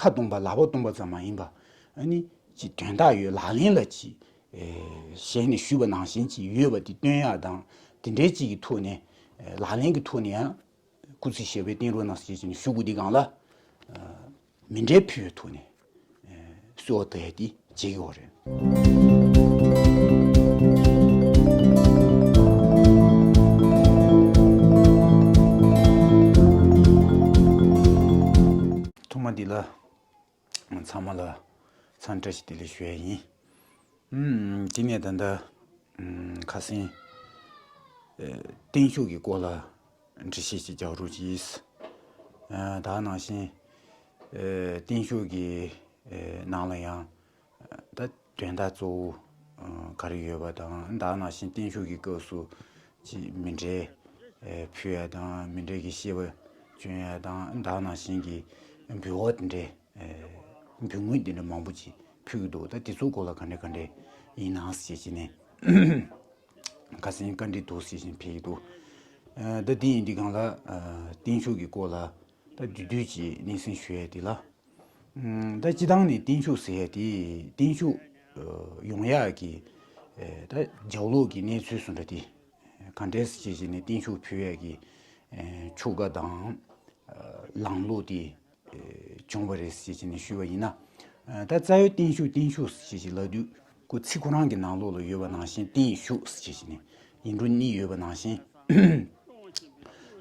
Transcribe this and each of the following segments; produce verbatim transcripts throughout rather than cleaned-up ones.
ཁ་སྟོང་པ་ལག་པ་སྟོང་པ་ཙམ་མ་ཡིན་པ། ཨ་ནི་ཅིག་དོན་དག་ཡོད། ལག་ལེན་ལ་ཅིག་ཨེ་ཞལ་ནས་ཞུས་པ་ནང་བཞིན་ཅིག་ཡོད་པ་དེ་སྟོན་ཡག་དང་། དེ་འདྲའི་ཅིག་གི་ཐོག་ནས་ཨེ་ལག་ལེན་གྱི་ཐོག་ནས་ཡང་སྐུ་ཚེ་ཞབས་པད་བརྟན་རོགས་གནང་ཞེས་བྱས་ནས་ཞུ་དགོས་དུས་སྒང་ལ། ཨ་མཎྜལ་ཕུལ་བའི་ཐོག་ནས་ཨེ་གསོལ་བ་བཏབ་ཡ་དེ་བྱེད་ཀྱི་ཡོད་རེད། ཐོག་མ་འདི་ལ་ཚང་མ་ལ་འཚམས་བཀྲ་ཤིས་བདེ་ལེགས་ཞུ་ཡ་ཡིན། ཨུམ། དེ་ནས་ད་ལྟ་ཨུམ་ཁ་སང་ཨེ་བརྟན་བཞུགས་ཀྱི་སྐོར་ལ་འགྲེལ་བཤད་ཅིག་རྒྱག་རོགས་གྱིས། ཨ་ད་ནང་བཞིན་ཨེ་བརྟན་བཞུགས་ཀྱི་ཨེ་ནང་ལ་ཡང་ད་དོན་དག་གཙོ་བོ་ཨ་ག་རེ་ཡོད་པ་དང་། ད་ནང་བཞིན་བརྟན་བཞུགས་ཀྱི་སྐབས་སུ་ཅིག་མཎྜལ་ཨེ་ཕུལ་ཡ་དང་། མཎྜལ་གྱི་བཤད་པ་བསྐྱོན་ཡ་དང་། ད་ནང་བཞིན་གྱི་འབུལ་བ་དེ་འདྲའི་ཨེ་འབུལ་དངུལ་དེ་འདྲ་མང་པོ་ཅིག་ཕུལ་གྱི་འདུག་ད་དེ་ཚོའི་སྐོར་ལ་ག་འདྲ་ག་འདྲ་ཡིན་ནམ་ཞེས་བྱས་ནས་ཁ་སང་བཀའ་འདྲི་འདུག་ཞེས་བྱས་ནས་ཕེབས་ཀྱི་འདུག་ཨ་ད་དེ་ཡིན་དུས་སྒང་ལ་ཨ་བརྟན་བཞུགས་ཀྱི་སྐོར་ལ་ད་བསྡུས་བསྡུས་ཀྱིས་སྙན་སེང་ཞུ་ཡ་དེ་ལ། ཨ་ད་སྤྱིར་བཏང་ནས་བརྟན་བཞུགས་ཟེར་ཡ་དེ་བརྟན་བཞུགས་ཨ་ཡོང་ཡག་གི་ཨ་ད་རྒྱབ་ལོགས་ཀྱི་གནས་ཚུལ་བཟོ་འདྲ་དེ་ག་འདྲས་ཞེས་བྱས་ནས་བརྟན་བཞུགས་ཕུལ་ཡག་གི་ཨ་ཆོ་ག་དང་ཨ་ལམ་ལུགས་དེ་ཨེ་བྱུང་བ་རེད་ཅེས་བྱས་ནས་ཞུས་པ་ཡིན་ན། ཨ་ད་རྩ་བའི་བརྟན་བཞུགས་བརྟན་བཞུགས་ཅེས་བྱས་ལབ་དུས་ཁོ་ཚིག་ཁོ་རང་གི་ནང་ལོགས་ལ་ཡོད་པ་ནང་བཞིན་བརྟན་བཞུགས་ཅེས་བྱས་ནས་ཡིག་འབྲུ་གཉིས་ཡོད་པ་ནང་བཞིན།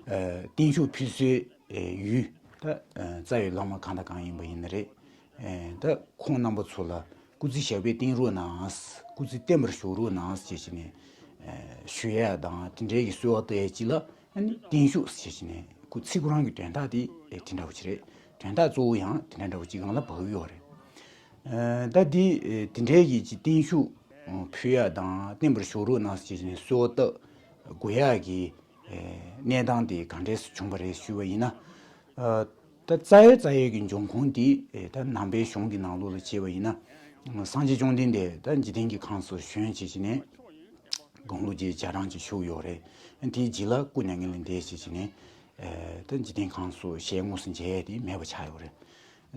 ཨ་བརྟན་བཞུགས་ཕུལ་སའི་ཨེ་ཡུལ་ད་ཨ་རྩ་བའི་བླ་མ་གང་དང་གང་ཡིན་པ་ཡིན་ན་རེད། ཨེ་ད་ཁོང་རྣམ་པ་ཚོ་ལ་སྐུ་ཚེ་ཞབས་པད་བརྟན་རོགས་གནང་། སྐུ་ཚེ་བརྟན་པར་བཞུགས་རོགས་གནང་ཅེས་བྱས་ནས་ཨེ་ཞུ་ཡ་དང་། དེ་འདྲའི་གི་གསོལ་བ་བཏབ་ཡ་གཅིག་ལ། ཨ་ནི་བརྟན་བཞུགས་ཟེར་བྱས་ནས་ཁོ་ཚིག་ཁོ་རང་གི་དོན་དག་དེ་ཨེ་དེ་འདྲ་བོ་ཅིག་རེད། དོན་དག་གཙོ་བོ་ཡང་དེ་འདྲ་འདྲ་བོ་ཅིག་སྒང་ལ་བབས་ཡོད་རེད། ཨ་ད་འདི་ཨེ་དེ་འདྲའི་གི་ཅིག་བརྟན་བཞུགས་ཨ་ཕུལ་ཡ་དང་། བརྟན་པར་བཞུགས་རོགས་གནང་ཟེར་བྱས་ནས་གསོལ་བ་བཏབ་དགོས་ཡ་གི་ཨེ་གནས་སྟངས་དེ་ག་འདྲས་སུ་བྱུང་བ་རེད་ཞུས་པ་ཡིན་ན། ཨ་ད་རྩ་བའི་རྩ་བའི་གི་འབྱུང་ཁུངས་དེ་ཨེ་ད་ནང་པའི་གཞུང་གི་ནང་ལོགས་ལ་བྱས་པ་ཡིན་ན། སངས་རྒྱས་བཅོམ་ལྡན་འདས་ད་འཇིག་རྟེན་གྱི་ཁམས་སུ་བྱོན་བྱས་བྱས་ནས་དགུང་ལོ་བརྒྱད་བརྒྱ་རང་ཅིག་བཞུགས་ཡོད་རེད། དེའི་རྗེས་ལ་སྐུ་མྱ་ངན་ལས་འདས་བྱས་བྱས་ནས་ཨེ་ད་འཇིག་རྟེན་ཁམས་སུ་ཞལ་དངོས་སུ་མཇལ་ཡས་དེ་མེད་པ་ཆགས་ཡོད་རེད།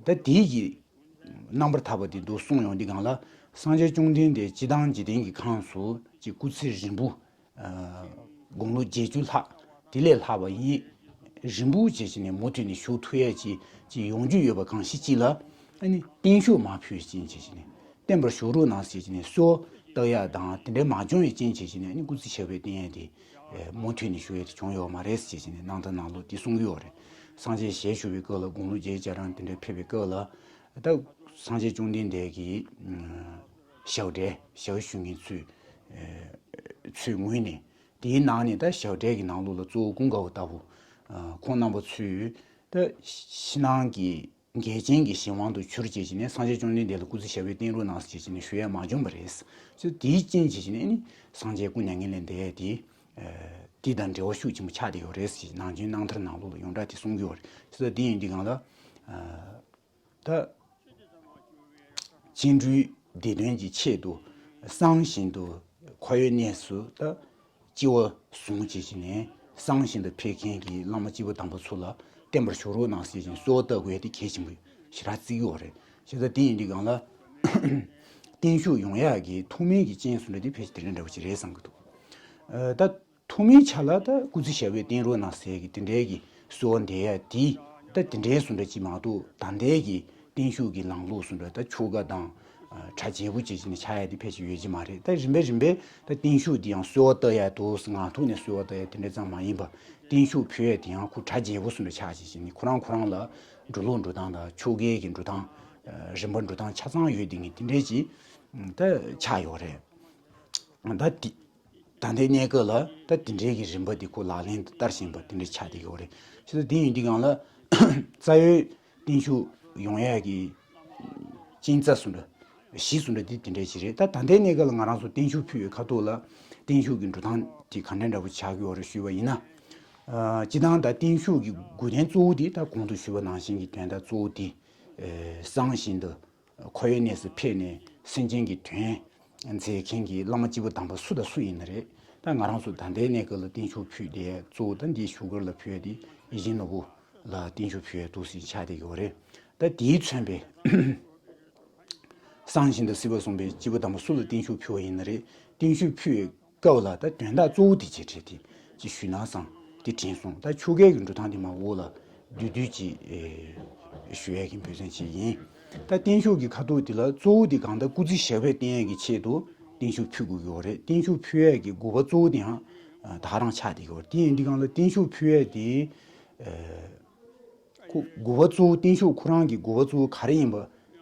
ད་དེའི་གི་རྣམ་པར་ཐར་པ་དེ་འདུག་གསུངས་ཡོང་དུས་སྒང་ལ། སངས་རྒྱས་བཅོམ་ལྡན་འདས་སྤྱིར་བཏང་འཇིག་རྟེན་གྱི་ཁམས་སུ་ཅིག་སྐུ་ཚེ་རིང་པོ་ཨ་དགུང་ལོ་བརྒྱད་ཅུ་ལྷག་དེ་ལས་ལྷག་པ་ཡིན། རིང་པོ་བྱས་བྱས་ནས་མུ་མཐུད་ནས་བཞུགས་ཐུབ་ཡ་ཅིག་ཅིག་ཡོང་རྒྱུ་ཡོད་པ་གང་ཞིག་ཅིག་ལ། ཨ་ནི་བརྟན་བཞུགས་མར་ཕུལ་ཅིག་བྱས་བྱས་ནས་བརྟན་པར་བཞུགས་རོགས་གནང་ཟེར་བྱས་ནས་གསོལ་བཏབ་ཡ་དང་། དེ་འདྲའི་མ་བྱུང་བའི་རྐྱེན་བྱས་བྱས་ནས། ཨ་ནི་སྐུ་ཚེ་ཞབས་པད་བརྟན་ཡ་དེ་ཨེ་མུ་མཐུད་ནས་བཞུགས་ཡ་དེ་བྱུང་ཡོད་མ་རེད་ཟེར་བྱས་ནས་རྣམ་ཐར་ནང་ལོགས་དེ་གསུང་གི་ཡོད་རེད། སངས་རྒྱས་ཞལ་བཞུགས་པའི་སྐབས་ལ་དགུང་ལོ་བརྒྱད་བརྒྱ་རང་དེ་འདྲའི་ཕེབས་པའི་སྐབས་ལ། ད་སངས་རྒྱས་བཅོམ་ལྡན་འདས་ཀྱི་ཨ་ཞབས་གྲལ་ཞབས་ཞུ་མཁན་ཚོའི་ཨེ་ཚོའི་ངོས་ནས། དེའི་ནང་ནས་ད་ཞབས་གྲལ་གྱི་ནང་ལོགས་ལ་གཙོ་བོ་ཀུན་དགའ་བོ་ལྟ་བུ་ཨ་ཁོང་རྣམ་པ་ཚོས་ད་ཕྱི་ནང་གི་འགལ་རྐྱེན་གྱི་གཞན་དབང་དུ་གྱུར་བྱས་བྱས་ནས་སངས་རྒྱས་བཅོམ་ལྡན་འདས་ལ་སྐུ་ཚེ་ཞབས་པད་བརྟན་རོགས་གནང་ཟེར་བྱས་བྱས་ནས་ཞུ་ཡ་མ་བྱུང་བ་རེད། ཅེས་དེའི་རྐྱེན་བྱས་བྱས་ནས་ནི་སངས་རྒྱས་སྐུ་མྱ་ངན་ལས་འདས་ཡ་དེ་ཨ་དེ་དང་འབྲེལ་བ་ཤུགས་ཆེན་པོ་ཆགས་བསྡད་ཡོད་རེད་ཟེར། ནང་ཆོས་རྣམ་ཐར་ནང་ལོགས་ལ་ཡོངས་གྲགས་དེ་གསུང་གི་ཡོད་རེད། ཅེས་དེ་ཡིན་དུས་སྒང་ལ་ཨ་ད་སྤྱན་འབྲུའི་བདེ་དོན་གྱི་ཆེད་དུ་གསང་བཞིན་དུ་འཁོར་བའི་གནས་སུ་ད་སྤྱི་བོ་བཟུང་བྱས་བྱས་ནས་གསང་བཞིན་དུ་ཕེབས་མཁན་གྱི་བླ་མ་སྐྱེས་བུ་དམ་པ་ཚོ་ལ་བརྟན་པར་བཞུགས་རོགས་གནང་ཟེར་བྱས་ནས་གསོལ་བ་བཏབ་དགོས་ཡ་དེ་གལ་ཆེན་པོ་ཞེ་དྲག་བརྩི་གི་ཡོད་རེད། བྱས་ཙང་དེ་ཡིན་དུས་སྒང་ལ་བརྟན་བཞུགས་ཡོང་ཡག་གི་ཐུགས་སྨོན་གྱི་རྐྱེན་སུ་འདྲ་དེ་ཕལ་ཆེར་དེ་འདྲ་འདྲ་བོ་ཅིག་རེད་བསམ་གྱི་འདུག་ཨ་ད་ཐོག་མའི་ཆ་ལ་ད་སྐུ་ཚེ་ཞབས་པད་བརྟན་རོགས་གནང་ཟེར་གི་དེ་འདྲའི་གི་གསོལ་བ་འདེབས་ཡ་དེ་ད་དེ་འདྲའི་བཟོ་འདྲ་ཅིག་མ་གཏོགས། ད་ལྟའི་གི་བརྟན་བཞུགས་ཀྱི་ལམ་ལུགས་བཟོ་འདྲ་ད་ཆོ་ག་དང་ཨ་གྲ་རྒྱས་པོ་ཅིག་བྱས་ནས་ཆགས་ཡ་དེ་ཕལ་ཆེར་ཡོད་ཀྱི་མ་རེད། ད་རིམ་པས་རིམ་པས་ད་བརྟན་བཞུགས་འདི་ཡང་གསོལ་བ་བཏབ་ཡ་འདུག་ངག་ཐོག་ནས་གསོལ་བ་བཏབ་ཡ་དེ་འདྲ་ཙམ་མ་ཡིན་པ། བརྟན་བཞུགས་ཕུལ་ཡ་དེ་ཡང་ཁོ་གྲ་རྒྱས་པོ་བཟོ་འདྲ་ཆགས་བྱས་བྱས་ནས་ཁོ་རང་ཁོ་རང་ལ་འགྲོ་ལུགས་འགྲོ་སྟངས་དང་ཆོ་གའི་གི་འགྲོ་སྟངས་ཨ་རིམ་པ་འགྲོ་སྟངས་ཆ་ཚང་ཡོད་བསྡད་མཁན་དེ་འདྲའི་ཅིག་ད་ཆགས་ཡོད་རེད། ད་དེ་ད་ལྟའི་གནས་སྐབས་ལ་ད་དེ་འདྲའི་གི་རིམ་པ་འདི་ཁོ་ལག་ལེན་དུ་བསྟར་བཞིན་པ་དེ་འདྲ་ཆགས་བསྡད་ཡོད་རེད། བྱས་ཙང་དེ་ཡིན་དུས་སྒང་ལ་རྩ་བའི་བརྟན་བཞུགས་ཡོང་ཡག་གི་རྐྱེན་རྩ་བཟོ་འདྲ་གཞི་བཟོ་འདྲ་དེ་དེ་འདྲ་ཞིག་རེད། ད་ད་ལྟའི་གནས་སྐབས་ལ་ང་རང་ཚོ་བརྟན་བཞུགས་ཕུལ་བའི་ཁ་ཐོག་ལ་བརྟན་བཞུགས་ཀྱི་འགྲོ་སྟངས་དེ་ག་འདྲ་འདྲ་པོ་ཆགས་ཀྱི་ཡོད་རེད་ཞུས་པ་ཡིན་ན། ཨ་སྤྱིར་བཏང་ད་བརྟན་བཞུགས་ཀྱི་དགོས་དོན་གཙོ་བོ་དེ་ད་གོང་དུ་ཞུས་པ་ནང་བཞིན་གྱི་དོན་དག་གཙོ་བོ་དེ་ཨ་གསང་བཞིན་དུ་འཁོར་བའི་གནས་སུ་ཕེབས་ནས་སེམས་ཅན་གྱི་དོན་མཛད་མཁན་གྱི་བླ་མ་སྐྱེས་བུ་དམ་པ་སུ་དང་སུ་ཡིན་ན་རེད། ད་ང་རང་ཚོ་ད་ལྟའི་གནས་སྐབས་ལ་བརྟན་བཞུགས་ཕུལ་བསྡད་གཙོ་བོ་ད་འདིའི་བཞུགས་སྒར་ལ་ཕུལ་བསྡད་ཡིད་བཞིན་ནོར་བུ་ལ་བརྟན་བཞུགས་ཕུལ་བསྡད་འདུག་ཟེར་ཆགས་བསྡད་ཡོད་རེད། ད་དེས་མཚོན་པའི་གསང་བཞིན་དུ་སྲིད་པ་བཟུང་བའི་སྐྱེས་བུ་དམ་པ་སུ་ལ་བརྟན་བཞུགས་ཕུལ་བ་ཡིན་ན་རེད། བརྟན་བཞུགས་ཕུལ་བའི་སྐབས་ལ་ད་དོན་དག་གཙོ་བོ་དེ་ཅིག་བྲིས་ཏེ་ཅིག་ཞུས་ན་བསམ་དེ་དྲན་སོང་། ད་ཆོ་གའི་གི་འགྲོ་སྟངས་དེ་མར་འོག་ལ་བསྡུས་བསྡུས་ཅིག་ཨེ་ཞུ་ཡས་ཀྱི་འབད་བརྩོན་ཅིག་ཡིན། ད་བརྟན་བཞུགས་ཀྱི་ཁ་དོག་དེ་ལ་གཙོ་བོ་དེ་གང་ལྟར་སྐུ་ཚེ་ཞབས་པད་བརྟན་ཡས་ཀྱི་ཆེད་དུ་བརྟན་བཞུགས་ཕུལ་དགོས་ཀྱི་ཡོད་རེད། བརྟན་བཞུགས་ཕུལ་ཡས་ཀྱི་དགོས་པ་གཙོ་བོ་དེ་ཡང་ཨ་ད་ག་རང་ཆགས་བསྡད་ཀྱི་ཡོད་རེད། དེ་ཡིན་དུས་གང་ལ་བརྟན་བཞུགས་ཕུལ་ཡས་དེ་ཨ་ཁོ་དགོས་པ་གཙོ་བོ་བརྟན་བཞུགས་ཁོ་རང་གི་དགོས་པ་གཙོ་བོ་ག་རེ་ཡིན་པ་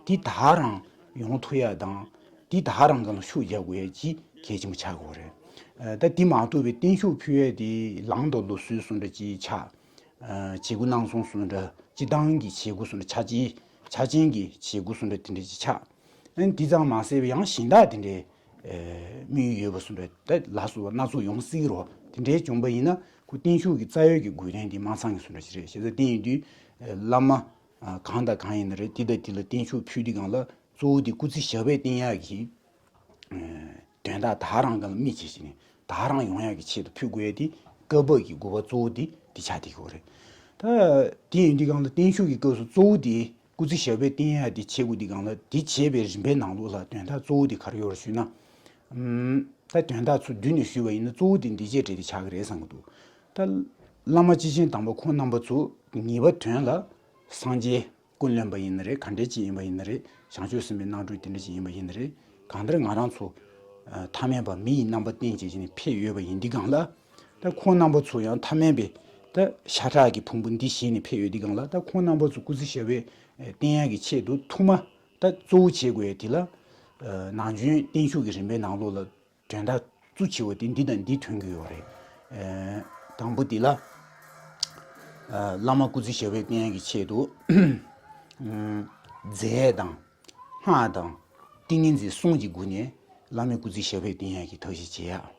དེ་ད་ག་རང་ཡོང་ཐུབ་ཡས་དང་། དེ་ད་ག་རང་གི་ལ་ཤུགས་རྒྱག་དགོས་ཡས་ཅིག་གལ་ཆེན་པོ་ཆགས་ཀྱི་ཡོད་རེད། ཨ་ད་དེ་མ་གཏོགས་པའི་བརྟན་བཞུགས་ཕུལ་ཡས་དེ་ལམ་དང་ལུགས་སྲོལ་བཟོ་འདྲ་ཅིག་ཆགས། ཨ་བྱེད་སྒོ་གནང་སོང་བཟོ་འདྲ། སྤྱི་བཏང་གི་བྱེད་སྒོ་བཟོ་འདྲ། ཆ་རྐྱེན་ཆ་རྐྱེན་གྱི་བྱེད་སྒོ་བཟོ་འདྲ་དེ་འདྲ་ཅིག་ཆགས། ཨ་ནི་དེ་ཙམ་མ་ཟད་པའི་ཡང་གཞན་དག་དེ་འདྲའི་ཨ་དམིགས་ཡུལ་ཡོད་པ་བཟོ་འདྲ་ད་ལ་སོགས་པ་སྣ་ཚོགས་ཡོང་སྲིད་ཀྱི་རེད། དེ་འདྲའི་བྱུང་པ་ཡིན་ན་ཁོ་བརྟན་བཞུགས་ཀྱི་རྩ་བའི་གི་དགོས་དོན་དེ་མ་ཚང་གི་བཟོ་འདྲ་ཅིག་རེད། བྱས་ཙང་དེ་ཡིན་དུས་ཨ་བླ་མ་ཨ་གང་དང་གང་ཡིན་ན་རེད། དེ་དང་དེ་ལ་བརྟན་བཞུགས་ཕུལ་དུས་སྒང་ལ་གཙོ་བོ་དེ་སྐུ་ཚེ་ཞབས་པད་བརྟན་ཡག་གི་དོན་དག་ད་ག་རང་ག་ལ་དམིགས་བྱས་བྱས་ནས་ད་ག་རང་ཡོང་ཡག་གི་ཆེད་དུ་ཕུལ་དགོས་ཡ་དེ་སྐབས་བབ་ཀྱི་དགོས་པ་གཙོ་བོ་དེ་དེ་ཆགས་བསྡད་ཀྱི་ཡོད་རེད། ད་དེ་ཡིན་དུས་སྒང་ལ་བརྟན་བཞུགས་ཀྱི་སྐབས་སུ་གཙོ་བོ་དེ་སྐུ་ཚེ་ཞབས་པད་བརྟན་ཡག་དེ་བྱེད་དགོས་དུས་སྒང་ལ་དེ་བྱེད་པའི་རིམ་པའི་ནང་ལོགས་ལ་དོན་དག་གཙོ་བོ་དེ་ག་རེ་ཡོད་རེད་ཞུས་ན། ཨམ། ད་དོན་དག་ཚུར་བསྡུས་ནས་ཞུས་པ་ཡིན་ན་གཙོ་བོ་དེ་འདི་བྱས་བྲིས་ཏེ་ཆགས་ཀྱི་རེད་བསམ་གྱི་འདུག་ད་བླ་མ་སྐྱེས་ཆེན་དམ་པ་ཁོང་རྣམ་པ་ཚོ་ངེས་པ་དོན་ལ་སངས་རྒྱས་ཀུན་ལོན་པ་ཡིན་ན་རེད། ག་འདྲས་ཅིག་ཡིན་པ་ཡིན་ན་རེད། བྱང་ཆུབ་སེམས་དཔའི་རྣམ་འཕྲུལ་དེ་འདྲས་ཅིག་ཡིན་པ་ཡིན་ན་རེད། གང་ལྟར་ང་རང་ཚོ་ཨ་ཐ་མལ་པ་མི་ཡི་རྣམ་པ་བསྟན་བྱས་བྱས་ནས་ཕེབས་ཡོད་པ་ཡིན་དུས་སྒང་ལ། ད་ཁོང་རྣམ་པ་ཚོ་ཡང་ཐ་མལ་པའི་ད་ཤ་ཁྲག་གི་ཕུང་པོ་འདི་བཞེས་ནས་ཕེབས་ཡོད་དུས་སྒང་ལ། ད་ཁོང་རྣམ་པ་ཚོ་སྐུ་ཚེ་ཞབས་པད་བརྟན་ཡག་གི་ཆེད་དུ་ཐོག་མ་ད་གཙོ་བོ་བྱེད་དགོས་ཡ་དེ་ལ་ཨ་ནང་རྒྱུན་བརྟན་བཞུགས་ཀྱི་རིམ་པའི་ནང་ལོགས་ལ་དོན་དག་གཙོ་ཆེ་བ་དེ་འདི་དང་འདི་ཐོན་གྱི་ཡོད་རེད། ཨ་དང་པོ་འདི་ལ་ཨ་བླ་མ་སྐུ་ཚེ་ཞབས་པད་བརྟན་ཡག་གི་ཆེད་དུ་ཨ་རྫས་དང་སྔགས་དང་ཏིང་ངེ་འཛིན་གསུམ་གྱི་སྒོ་ནས་བླ་མའི་སྐུ་ཚེ་ཞབས་པད་བརྟན་ཡག་གི་ཐབས་ཤེས་བྱེད་ཡ།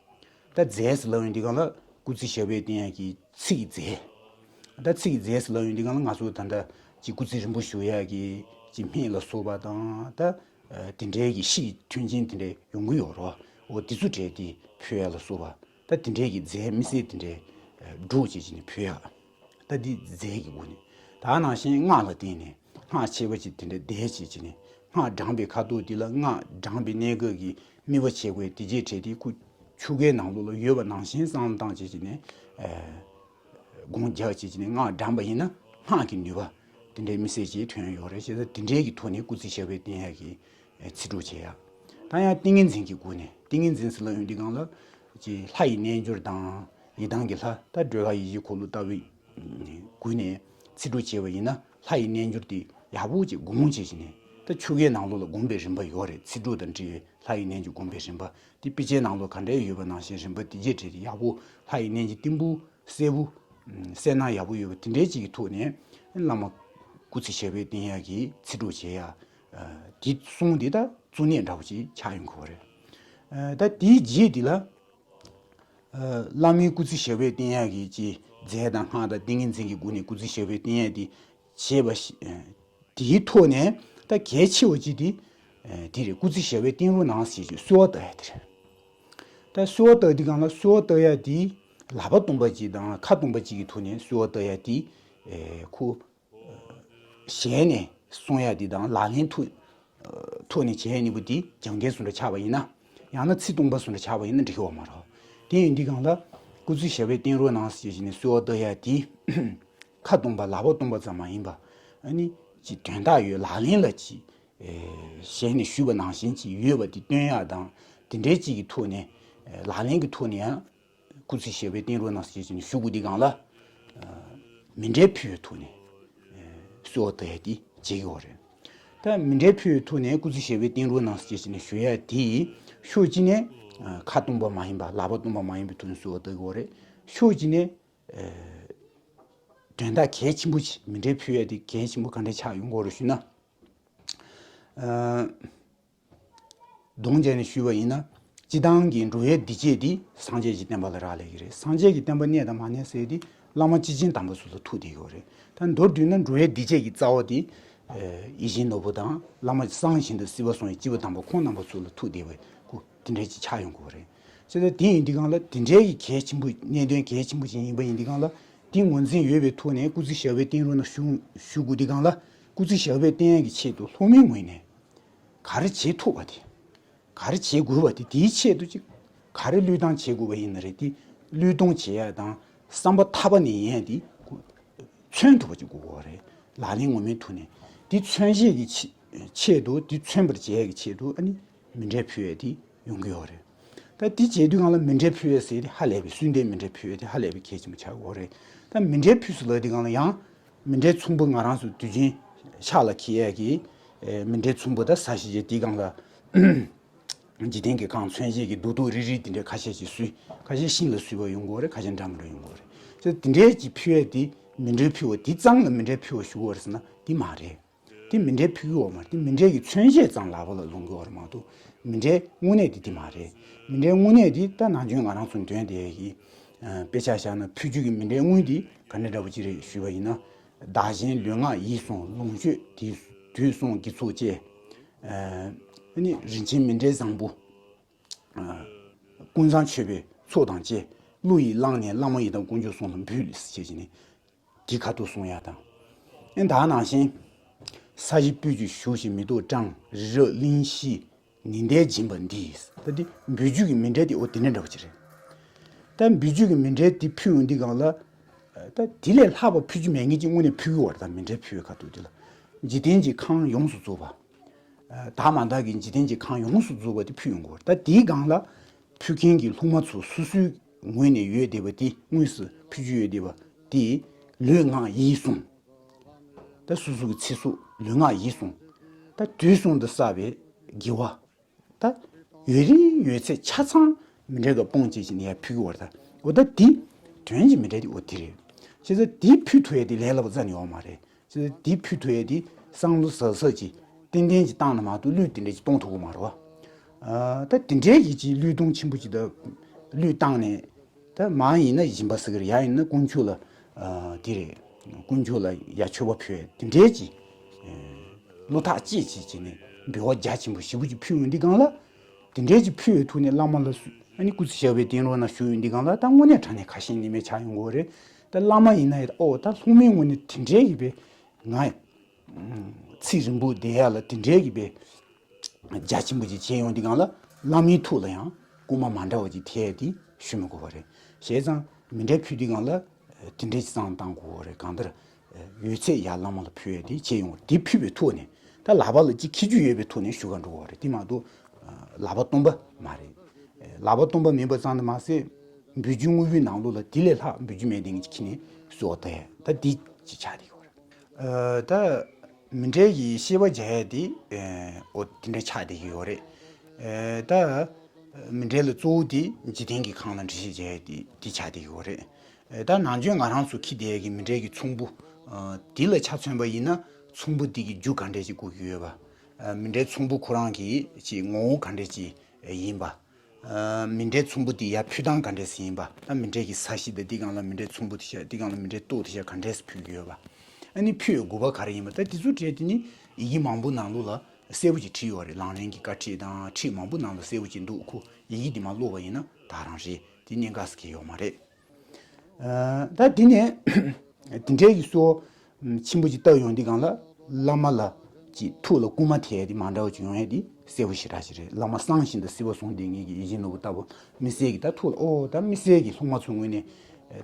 ད་རྫས་ཟེར་ལབ་ཡོང་དུས་སྒང་ལ་སྐུ་ཚེ་ཞབས་པད་བརྟན་ཡག་གི་ཚིག་གི་རྫས། ད་ཚིག་གི་རྫས་ཟེར་ལབ་ཡོང་དུས་སྒང་ལ་ང་ཚོ་ད་ལྟ་ཅིག་སྐུ་ཚེ་རིང་པོ་བཞུགས་ཡག་གི་ཅིག་སྨན་ལ་སོགས་པ་དང་། ད་ཨ་དེ་འདྲའི་གི་ཤི་མཐུན་རྐྱེན་དེ་འདྲའི་ཡོང་གི་ཡོད་རེད། འོ་དེ་ཚོ་བྲིས་ཏེ་ཕུལ་ཡ་ལ་སོགས་པ། ད་དེ་འདྲའི་གི་རྫས་མི་སེར་དེ་འདྲའི་ཨ་སྒྲུག་བྱས་བྱས་ནས་ཕུལ་ཡ། ད་འདི་རྫས་ཀྱི་སྒོ་ནས། ད་ནང་བཞིན་སྔགས་ལ་བརྟེན་ནས་སྔགས་ཆེ་བ་ཅིག་དེ་འདྲ་བཟླས་བྱས་བྱས་ནས། སྔགས་བགྲངས་པའི་ཁ་དོག་འདི་ལ་སྔགས་བགྲངས་པའི་གནས་སྐབས་ཀྱི་དམིགས་པ་བྱེད་དགོས། དེ་རྗེས་བྲིས་ཏེ་ཁོ་ཆོ་གའི་ནང་ལོགས་ལ་ཡོད་པ་ནང་བཞིན་བསམ་བློ་བཏང་བྱས་བྱས་ནས་ཨ་སྒོམ་རྒྱག་བྱས་བྱས་ནས་སྔགས་བགྲངས་པ་ཡིན་ན་སྔགས་ཀྱི་ནུས་པ་དེ་འདྲའི་མི་སེར་ཅིག་ཐོན་ཡོད་རེད། བྱས་ཙང་དེ་འདྲའི་གི་ཐོག་ནས་སྐུ་ཚེ་ཞབས་པད་བརྟན་ཡག་གི་ཨ་ཚིག་གྲོགས་བྱེད་ཡ། ད་ཡང་ཏིང་ངེ་འཛིན་གྱི་སྒོ་ནས། ཏིང་ངེ་འཛིན་ཟེར་ལབ་ཡོང་དུས་སྒང་ལ་ཅིག་ལྷ་ཡི་རྣལ་འབྱོར་དང་ཡི་དམ་གྱི་ལྷ། ད་སྒྲོལ་དཀར་ཡེ་ཤེས་འཁོར་ལོ་ལྟ་བུའི་སྒོ་ནས་ཚིག་གྲོགས་བྱས་པ་ཡིན་ན། ལྷ་ཡི་རྣལ་འབྱོར་དེ་ཡག་པོ་ཅིག་སྒོམ་བྱས་བྱས་ནས། ད་ཆོ་གའི་ནང་ལོགས་ལ་སྒོམ་པའི་རིམ་པ་ཡོད་རེད། ཚིག་གྲོགས་དང་འབྲེལ་བའི་ལྷ་ཡི་རྣལ་འབྱོར་སྒོམ་པའི་རིམ་པ་དེ་དཔེ་ཆའི་ནང་ལོགས་ག་འདྲའི་ཡོད་པ་ནང་བཞིན་རིམ་པ་དེ་རྗེས་བྲིས་ཏེ་ཡག་པོ་ལྷ་ཡི་རྣལ་འབྱོར་བརྟན་པོ་གསལ་པོ་གསལ་སྣང་ཡག་པོ་ཡོད་པ་དེ་འདྲའི་ཅིག་གི་ཐོག་ནས་བླ་མ་སྐུ་ཚེ་ཞབས་པད་བརྟན་ཡག་གི་ཚིག་གྲོགས་བྱེད་ཡ། ཨ་དེ་གསུམ་དེ་ད་གཙོ་གནད་འདྲ་པོ་ཅིག་ཆགས་ཡོང་གི་ཡོད་རེད། ཨ་ད་དེའི་རྗེས་དེ་ལ་ཨ་བླ་མའི་སྐུ་ཚེ་ཞབས་པད་བརྟན་ཡག་གི་ཅིག་རྫས་དང་སྔགས་དང་ཏིང་ངེ་འཛིན་གྱི་སྒོ་ནས་སྐུ་ཚེ་ཞབས་པད་བརྟན་ཡག་དེ་བྱས་པ་ཞིག་ཨ་དེའི་ཐོག་ནས་ད་གལ་ཆེ་བ་ཅིག་དེ་ཨ་དེ་རེད། སྐུ་ཚེ་ཞབས་པད་བརྟན་རོགས་གནང་ཞེས་ཀྱི་གསོལ་བ་བཏབ་ཡ་དེ་རེད། ད་གསོལ་བ་བཏབ་དུས་སྒང་ལ་གསོལ་བ་བཏབ་ཡ་དེ་ལག་པ་སྟོང་པ་ཅིག་དང་ཁ་སྟོང་པ་ཅིག་གི་ཐོག་ནས་གསོལ་བ་བཏབ་ཡ་དེ་ཨེ་ཁོ་ཞལ་ནས་གསུང་ཡ་དེ་དང་ལག་ལེན་ཐོག་ཐོག་ནས་བྱེད་ཡ་གཉིས་པོ་དེ་རྒྱབ་འགལ་བཟོ་འདྲ་ཆགས་པ་ཡིན་ན། ཡང་ན་ཚིག་སྟོང་པ་བཟོ་འདྲ་ཆགས་པ་ཡིན་ན་འགྲིག་གི་ཡོད་མ་རེད། དེ་ཡིན་དུས་སྒང་ལ་སྐུ་ཚེ་ཞབས་པད་བརྟན་རོགས་གནང་ཞེས་བྱས་ནས་གསོལ་བ་བཏབ་ཡ་དེ་ཁ་སྟོང་པ་ལག་པ་སྟོང་པ་ཙམ་མ་ཡིན་པ། ཨ་ནི་ཅིག་དོན་དག་ཡོད། ལག་ལེན་ལ་ཅིག་ཨེ་ཞལ་ནས་ཞུས་པ་ནང་བཞིན་ཅིག་ཡོད་པ་དེ་སྟོན་ཡ་དང་། དེ་འདྲའི་ཅིག་གི་ཐོག་ནས་ཨེ་ལག་ལེན་གྱི་ཐོག་ནས་ཡང་སྐུ་ཚེ་ཞབས་པད་བརྟན་རོགས་གནང་ཞེས་བྱས་ནས་ཞུ་དགོས་དུས་སྒང་ལ། ཨ་མཎྜལ་ཕུལ་བའི་ཐོག་ནས་ཨེ་གསོལ་བ་བཏབ་ཡ་དེ་བྱེད་ཀྱི་ཡོད་རེད། ད་མཎྜལ་ཕུལ་བའི་ཐོག་ནས་སྐུ་ཚེ་ཞབས་པད་བརྟན་རོགས་གནང་ཞེས་བྱས་ནས་ཞུ་ཡ་དེ་ཕྱོགས་གཅིག་ནས་ཨ་ཁ་སྟོང་པ་མ་ཡིན་པ། ལག་པ་སྟོང་པ་མ་ཡིན་པའི་ཐོག་ནས་གསོལ་བ་བཏབ་ཀྱི་ཡོད་རེད། ཕྱོགས་གཅིག་ནས་ཨེ་དོན་དག་གལ་ཆེན་པོ་ཅིག་མཎྜལ་ཕུལ་ཡ་དེ་གལ་ཆེན་པོ་ག་འདྲ་ཆགས་ཡོང་གི་ཡོད་རེད་ཞུས་ན། ཨ་གདོང་བརྒྱབ་ནས་ཞུས་པ་ཡིན་ན། སྤྱི་བཏང་གི་འགྲོ་བའི་སྡིག་བྱས་དེ་སངས་རྒྱས་ཀྱི་བསྟན་པ་ལ་རག་ལས་ཀྱི་རེད། སངས་རྒྱས་ཀྱི་བསྟན་པ་གནས་དང་མ་གནས་ཟེར་དེ་བླ་མ་སྐྱེས་ཆེན་དམ་པ་ཚོ་ལ་ཐུག་བསྡད་ཡོད་རེད། ད་མདོར་བསྡུས་ན་འགྲོ་བའི་སྡིག་བྱས་ཀྱི་རྩ་བ་དེ་ཨ་ཡིད་བཞིན་ནོར་བུ་དང་། བླ་མ་གསང་བཞིན་དུ་སྲིད་པ་བཟུང་བའི་སྐྱེས་བུ་དམ་པ་ཁོང་རྣམ་པ་ཚོ་ལ་ཐུག་བསྡད་པའི་སྐུ་དེ་འདྲ་ཅིག་ཆགས་ཡོང་གི་ཡོད་རེད། བྱས་ཙང་དེ་ཡིན་དུས་སྒང་ལ་དེ་འདྲའི་གི་གལ་ཆེན་པོ། གནད་དོན་གལ་ཆེན་པོ་ཅིག་ཡིན་པ་ཡིན་དུས་སྒང་ལ། དེ་ངོས་འཛིན་ཡོད་པའི་ཐོག་ནས་སྐུ་ཚེ་ཞབས་པད་བརྟན་རོགས་གནང་ཞུ་ཞུ་དགོས་དུས་སྒང་ལ། སྐུ་ཚེ་ཞབས་པད་བརྟན་ཡག་གི་ཆེད་དུ་སློབ་མའི་ངོས་ནས་ག་རེ་བྱེད་ཐུབ་པ་དེ། ག་རེ་བྱེད་དགོས་པ་དེ། དེའི་ཆེད་དུ་ཅིག་ག་རེ་བློས་བཏང་བྱེད་དགོས་པ་ཡིན་ན་རེད། དེ་བློས་གཏོང་བྱེད་ཡ་དང་བསམ་པ་ཐག་པ་ནས་ཡིན་ཡ་དེ་མཚོན་ཐུབ་པ་ཅིག་དགོས་པ་རེད། ལག་ལེན་ངོ་མའི་ཐོག་ནས་དེ་མཚོན་བྱེད་ཀྱི་ཆེ་ཆེད་དུ། དེ་མཚོན་པར་བྱེད་ཡ་གི་ཆེད་དུ་ཨ་ནི་མཎྜལ་ཕུལ་ཡ་དེ་ཡོང་གི་ཡོད་རེད། ད་དེ་བྱེད་དུས་སྒང་ལ་མཎྜལ་ཕུལ་ཡ་ཟེར་དེ་ཧ་ལས་པའི། གསོལ་འདེབས་མཎྜལ་ཕུལ་ཡ་དེ་ཧ་ལས་པའི་གལ་ཆེན་པོ་ཆགས་ཀྱི་ཡོད་རེད། ད་མཎྜལ་ཕུལ་སོང་ལབ་དུས་སྒང་ལ་ཡང་མཎྜལ་ཚོམ་བུ་ང་རང་ཚོ་དུས་རྒྱུན་ཕྱག་ལ་འཁྱེར་ཡ་གི་ཨེ་མཎྜལ་ཚོམ་བུ། ད་ཟ་ཞིག་བྱས་དེའི་སྒང་ལ་འཇིག་རྟེན་གྱི་ཁམས་མཚོན་བྱེད་ཀྱི་རྡོག་རྡོག་རིལ་རིལ་དེ་འདྲ་ཁ་ཤས་ཤིག་གསོལ། ཁ་ཤས་ཤིང་ལ་གསོལ་བ་ཡོང་གི་ཡོད་རེད། ཁ་ཤས་འདྲ་མི་འདྲ་ཡོང་གི་ཡོད་རེད། ཅེས་དེ་འདྲའི་ཅིག་ཕུལ་ཡས་དེ་མཎྜལ་ཕུལ་བ་དེ་ཙམ་ལ་མཎྜལ་ཕུལ་བ་ཞུ་གི་ཡོད་རེད་ཟེར་ན་དེ་མ་རེད། དེ་མཎྜལ་ཕུལ་གྱི་ཡོད་མ་རེད། དེ་མཎྜལ་གྱི་མཚོན་བྱེད་ཙམ་ལག་པ་ལ་ལོངས་ཀྱི་ཡོད་རེད་མ་གཏོགས་མཎྜལ་དངོས་གནས་དེ་དེ་མ་རེད། མཎྜལ་དངོས་གནས་དེ་ད་ནམ་རྒྱུན་ང་རང་ཚོ་འདོན་བསྡད་ཡས་ཀྱི་ཨ་དཔེ་ཆ་བཞག་ན་ཕུལ་རྒྱུ་གི་མཎྜལ་དངོས་དེ་ག་འདྲ་འདྲ་པོ་ཅིག་རེད་ཞུས་པ་ཡིན་ན། བདག་གཞན་ལུས་ངག་ཡིད་གསུམ་ལོངས་སྤྱོད་དུས་དུས་གསུམ་དགེ་ཚོགས་བཅས། ཨ་ནི་རིན་ཆེན་མཎྜལ་བཟང་པོ། ཨ་ཀུན་བཟང་མཆོད་པའི་ཚོགས་དང་བཅས། བློ་ཡིས་བླངས་ནས་བླ་མ་ཡི་དམ་དཀོན་མཆོག་གསུམ་ལ་འབུལ་ཞེས་བྱས་ནས་དེ་ཁ་ཐུག་གསུང་ཡ་དང་། ཨེ་ད་ནང་བཞིན། ས་གཞི་སྤོས་ཀྱིས་བཞུ་ཞིང་མེ་ཏོག་བཀྲམ། རི་རབ་གླིང་བཞི་ཉི་ཟླས་བརྒྱན་པ་འདི། ད་འདི་འབུལ་རྒྱུ་གི་མཎྜལ་དེ་འོ་དེ་འདྲ་འདྲ་པོ་ཅིག་རེད། ད་འབུལ་རྒྱུ་གི་མཎྜལ་དེ་ཕུལ་ཡོང་དུས་སྒང་ལ། ད་དེ་ལས་ལྷག་པ་ཕུལ་རྒྱུ་མེད་མཁན་ཅིག་དངོས་གནས་ཕུལ་གྱི་ཡོད་རེད། ད་མཎྜལ་ཕུལ་བའི་ཁ་ཐུག་དེ་ལ་འཇིག་རྟེན་གྱི་ཁམས་ཡོངས་སུ་རྫོགས་པ། དག་མ་དག་གི་འཇིག་རྟེན་གྱི་ཁམས་ཡོངས་སུ་རྫོགས་པ་དེ་ཕུལ་ཡོང་གི་ཡོད་རེད། ད་དེའི་སྒང་ལ་ཕུལ་མཁན་གྱི་སློབ་མ་ཚོ་སོ་སོའི་ངོས་ནས་ཡོད་བསྡད་པ་དེ་དངོས་སུ་ཕུལ་རྒྱུ་ཡོད་བསྡད་པ་དེ་ལུས་ངག་ཡིད་གསུམ། ད་སོ་སོ་གི་ཚེ་སྲོག་ལུས་ངག་ཡིད་གསུམ། ད་དུས་གསུམ་དུ་བསགས་པའི་དགེ་བ། ད་ཡོད་རིང་ཡོད་ཚད་ཆ་ཚང་མཎྜལ་ག་སྤུངས་བྱས་ཤིང་ཡར་ཕུལ་གྱི་ཡོད་རེད། ད་འོ་ད་འདི་དོན་གྱི་མཎྜལ་དེ་འོ་དེ་རེད། བྱས་ཙང་འདི་ཕུལ་ཐུབ་ཡས་དེ་ལས་སླ་པོ་རྩ་ནས་ཡོད་མ་རེད། བྱས་ཙང་འདི་ཕུལ་ཐུབ་ཡས་དེ་བསམ་བློ་ཟབ་ཟབ་ཅིག་ཏན་ཏན་ཅིག་བཏང་ན་མ་གཏོགས་བློས་དེ་འདྲ་ཅིག་གཏོང་ཐུབ་ཀྱི་མ་རེད་བ། ཨ་ད་དེ་འདྲའི་གི་ཅིག་བློས་གཏོང་ཆེན་པོ་ཅིག་ད་བློས་བཏང་ནས། ད་མ་ཡིན་ན་སྦྱིན་པ་ཟེར་གི་རེད། ཡང་ཡིན་ན་དཀོན་མཆོག་ལ་ཨ་དེ་རེད། དཀོན་མཆོག་ལ་ཡ་མཆོད་པ་ཕུལ་དེ་འདྲའི་ཅིག་ཨ་བློ་ཐག་བཅད་བྱས་བྱས་ནས་འབུལ་བ་རྒྱ་ཆེན་པོ་ཞེ་པོ་ཅིག་ཕུལ་ཡོང་དུས་སྒང་ལ། དེ་འདྲའི་ཅིག་ཕུལ་བའི་ཐོག་ནས་བླ་མ་ལ་སུ་ཨ་ནི་སྐུ་ཚེ་ཞབས་པད་བརྟན་རོགས་གནང་ཞུ་ཡོང་དུས་སྒང་ལ། ད་དངོས་གནས་དྲང་གནས་ཁ་ཞེ་གཉིས་མེད་ཆགས་ཡོང་གི་ཡོད་རེད། ད་བླ་མ་ཡིན་ན་ཡང་ཨོ་ད་སློབ་མའི་ངོས་ནས་དེ་འདྲའི་གི་བས་ང་ཚེ་རིང་པོ་བསྡད་ཡ་ལ་དེ་འདྲའི་གི་བས་རྒྱ་ཆེན་པོ་ཅིག་བྱས་ཡོང་དུས་སྒང་ལ། བླ་མའི་ཐུགས་ལ་ཡང་སྐུལ་མ་མ་འདྲ་བ་ཅིག་ཐེབས་ཏེ་ཞུ་མི་དགོས་པ་རེད། བྱས་ཙང་མཎྜལ་ཕུལ་དུས་སྒང་ལ་དེ་འདྲའི་ཅིག་བསམ་བཏང་དགོས་པ་རེད། གང་ལྟར་ཡོད་ཚད་ཡར་བླ་མ་ལ་ཕུལ་ཡས་དེ་བྱས་ཡོང་བ་རེད། དེ་ཕུལ་བའི་ཐོག་ནས་ད་ལག་པ་ལ་ཅིག་འཁྱེར་རྒྱུ་ཡོད་པའི་ཐོག་ནས་ཞུ་ག་འགྲོ་དགོས་པ་རེད། དེ་མ་གཏོགས་ལག་པ་སྟོང་པ་མ་རེད། ལག་པ་སྟོང་པ་མིན་པ་ཙམ་དུ་མ་ཟད། འབུལ་རྒྱུའི་དངོས་པོའི་ནང་ལོགས་ལ་དེ་ལས་ལྷག་འབུལ་རྒྱུ་མེད་དེ་ངས་ཁྱེར་ནས་གསོལ་བ་བཏབ་ཡས་ད་འདི་ཅིག་ཆགས་བསྡད་ཡོད་རེད། ཨ་ད་མཎྜལ་གྱི་བཤད་པ་རྒྱག་ཡས་དེ་ཨ་འོ་དེ་འདྲ་ཆགས་བསྡད་ཀྱི་ཡོད་རེད། ཨ་ད་མཎྜལ་ལ་གཙོ་བོ་དེ་འཇིག་རྟེན་གྱི་ཁམས་ལ་འགྲེལ་བཤད་རྒྱག་ཡས་དེ་དེ་ཆགས་བསྡད་ཀྱི་ཡོད་རེད། ཨ་ད་ནམ་རྒྱུན་ང་རང་ཚོ་འཁྱེར་བསྡད་ཡས་ཀྱི་མཎྜལ་གྱི་ཚོམ་བུ་ཨ་དེ་ལ་ཆ་མཚོན་པ་ཡིན་ན། ཚོམ་བུ་དེ་གི་རྒྱུ་ག་འདྲས་ཅིག་བཀོད་ཀྱི་ཡོད་པ། ཨ་མཎྜལ་ཚོམ་བུ་ཁོ་རང་གི་ཅིག་ངོ་བོ་ག་འདྲས་ཅིག་ཡིན་པ། ཨ་མཎྜལ་ཚོམ་བུ་དེ་ཡར་ཕུལ་སྟངས་ག་འདྲས་སེ་ཡིན་པ། ད་མཎྜལ་གྱི་ས་གཞི་དང་དེའི་སྒང་ལ་མཎྜལ་ཚོམ་བུ་དེ་བཞག་དེའི་སྒང་ལ་མཎྜལ་ཏོག་དེ་བཞག་ག་འདྲས་སེ་ཕུལ་གྱི་ཡོད་པ། ཨ་ནི་ཕུལ་བའི་དགོས་པ་ག་རེ་ཡིན་པ། ད་དེ་ཚོ་གྲས་དེ་ནི་ཡི་གེ་མང་པོ་ནང་ལོགས་ལ་གསལ་པོ་ཅིག་བྲིས་ཡོད་རེད། ལམ་རིམ་གྱི་བཀའ་ཁྲིད་དང་ཁྲིད་མང་པོ་ནང་ལ་གསལ་པོ་ཅིག་འདུག་ཁོ་ཡི་གེ་དེ་མར་ཀློག་པ་ཡིན་ན་ད་རང་རེད། དེ་གཉན་འགག་སེ་གང་ཡང་ཡོད་མ་རེད། ཨ་ད་དེ་ནས་དེ་འདྲའི་གི་གསོལ་བ་ཆེན་པོ་ཅིག་བཏབ་ཡོང་དུས་སྒང་ལ། བླ་མ་ལ་ཅིག་ཐུགས་ལ་སྐུལ་མ་ཐེབས་ཡས་དེ་མ་འདྲ་བ་ཅིག་ཡོང་ཡས་དེ་གསལ་པོ་ཞེ་དྲག་ཅིག་རེད། བླ་མ་གསང་བཞིན་དུ་བསིལ་བ་བཟུང་སྟེ་ངེད་ཀྱི་ཡིད་བཞིན་ནོར་བུ་ལྟ་བུ། དམིགས་བསལ་གྱི་ད་ཐུགས་ལ་ཨོ་ད་དམིགས་བསལ་གྱི་སློབ་མ་ཚོའི་ངོས་ནས་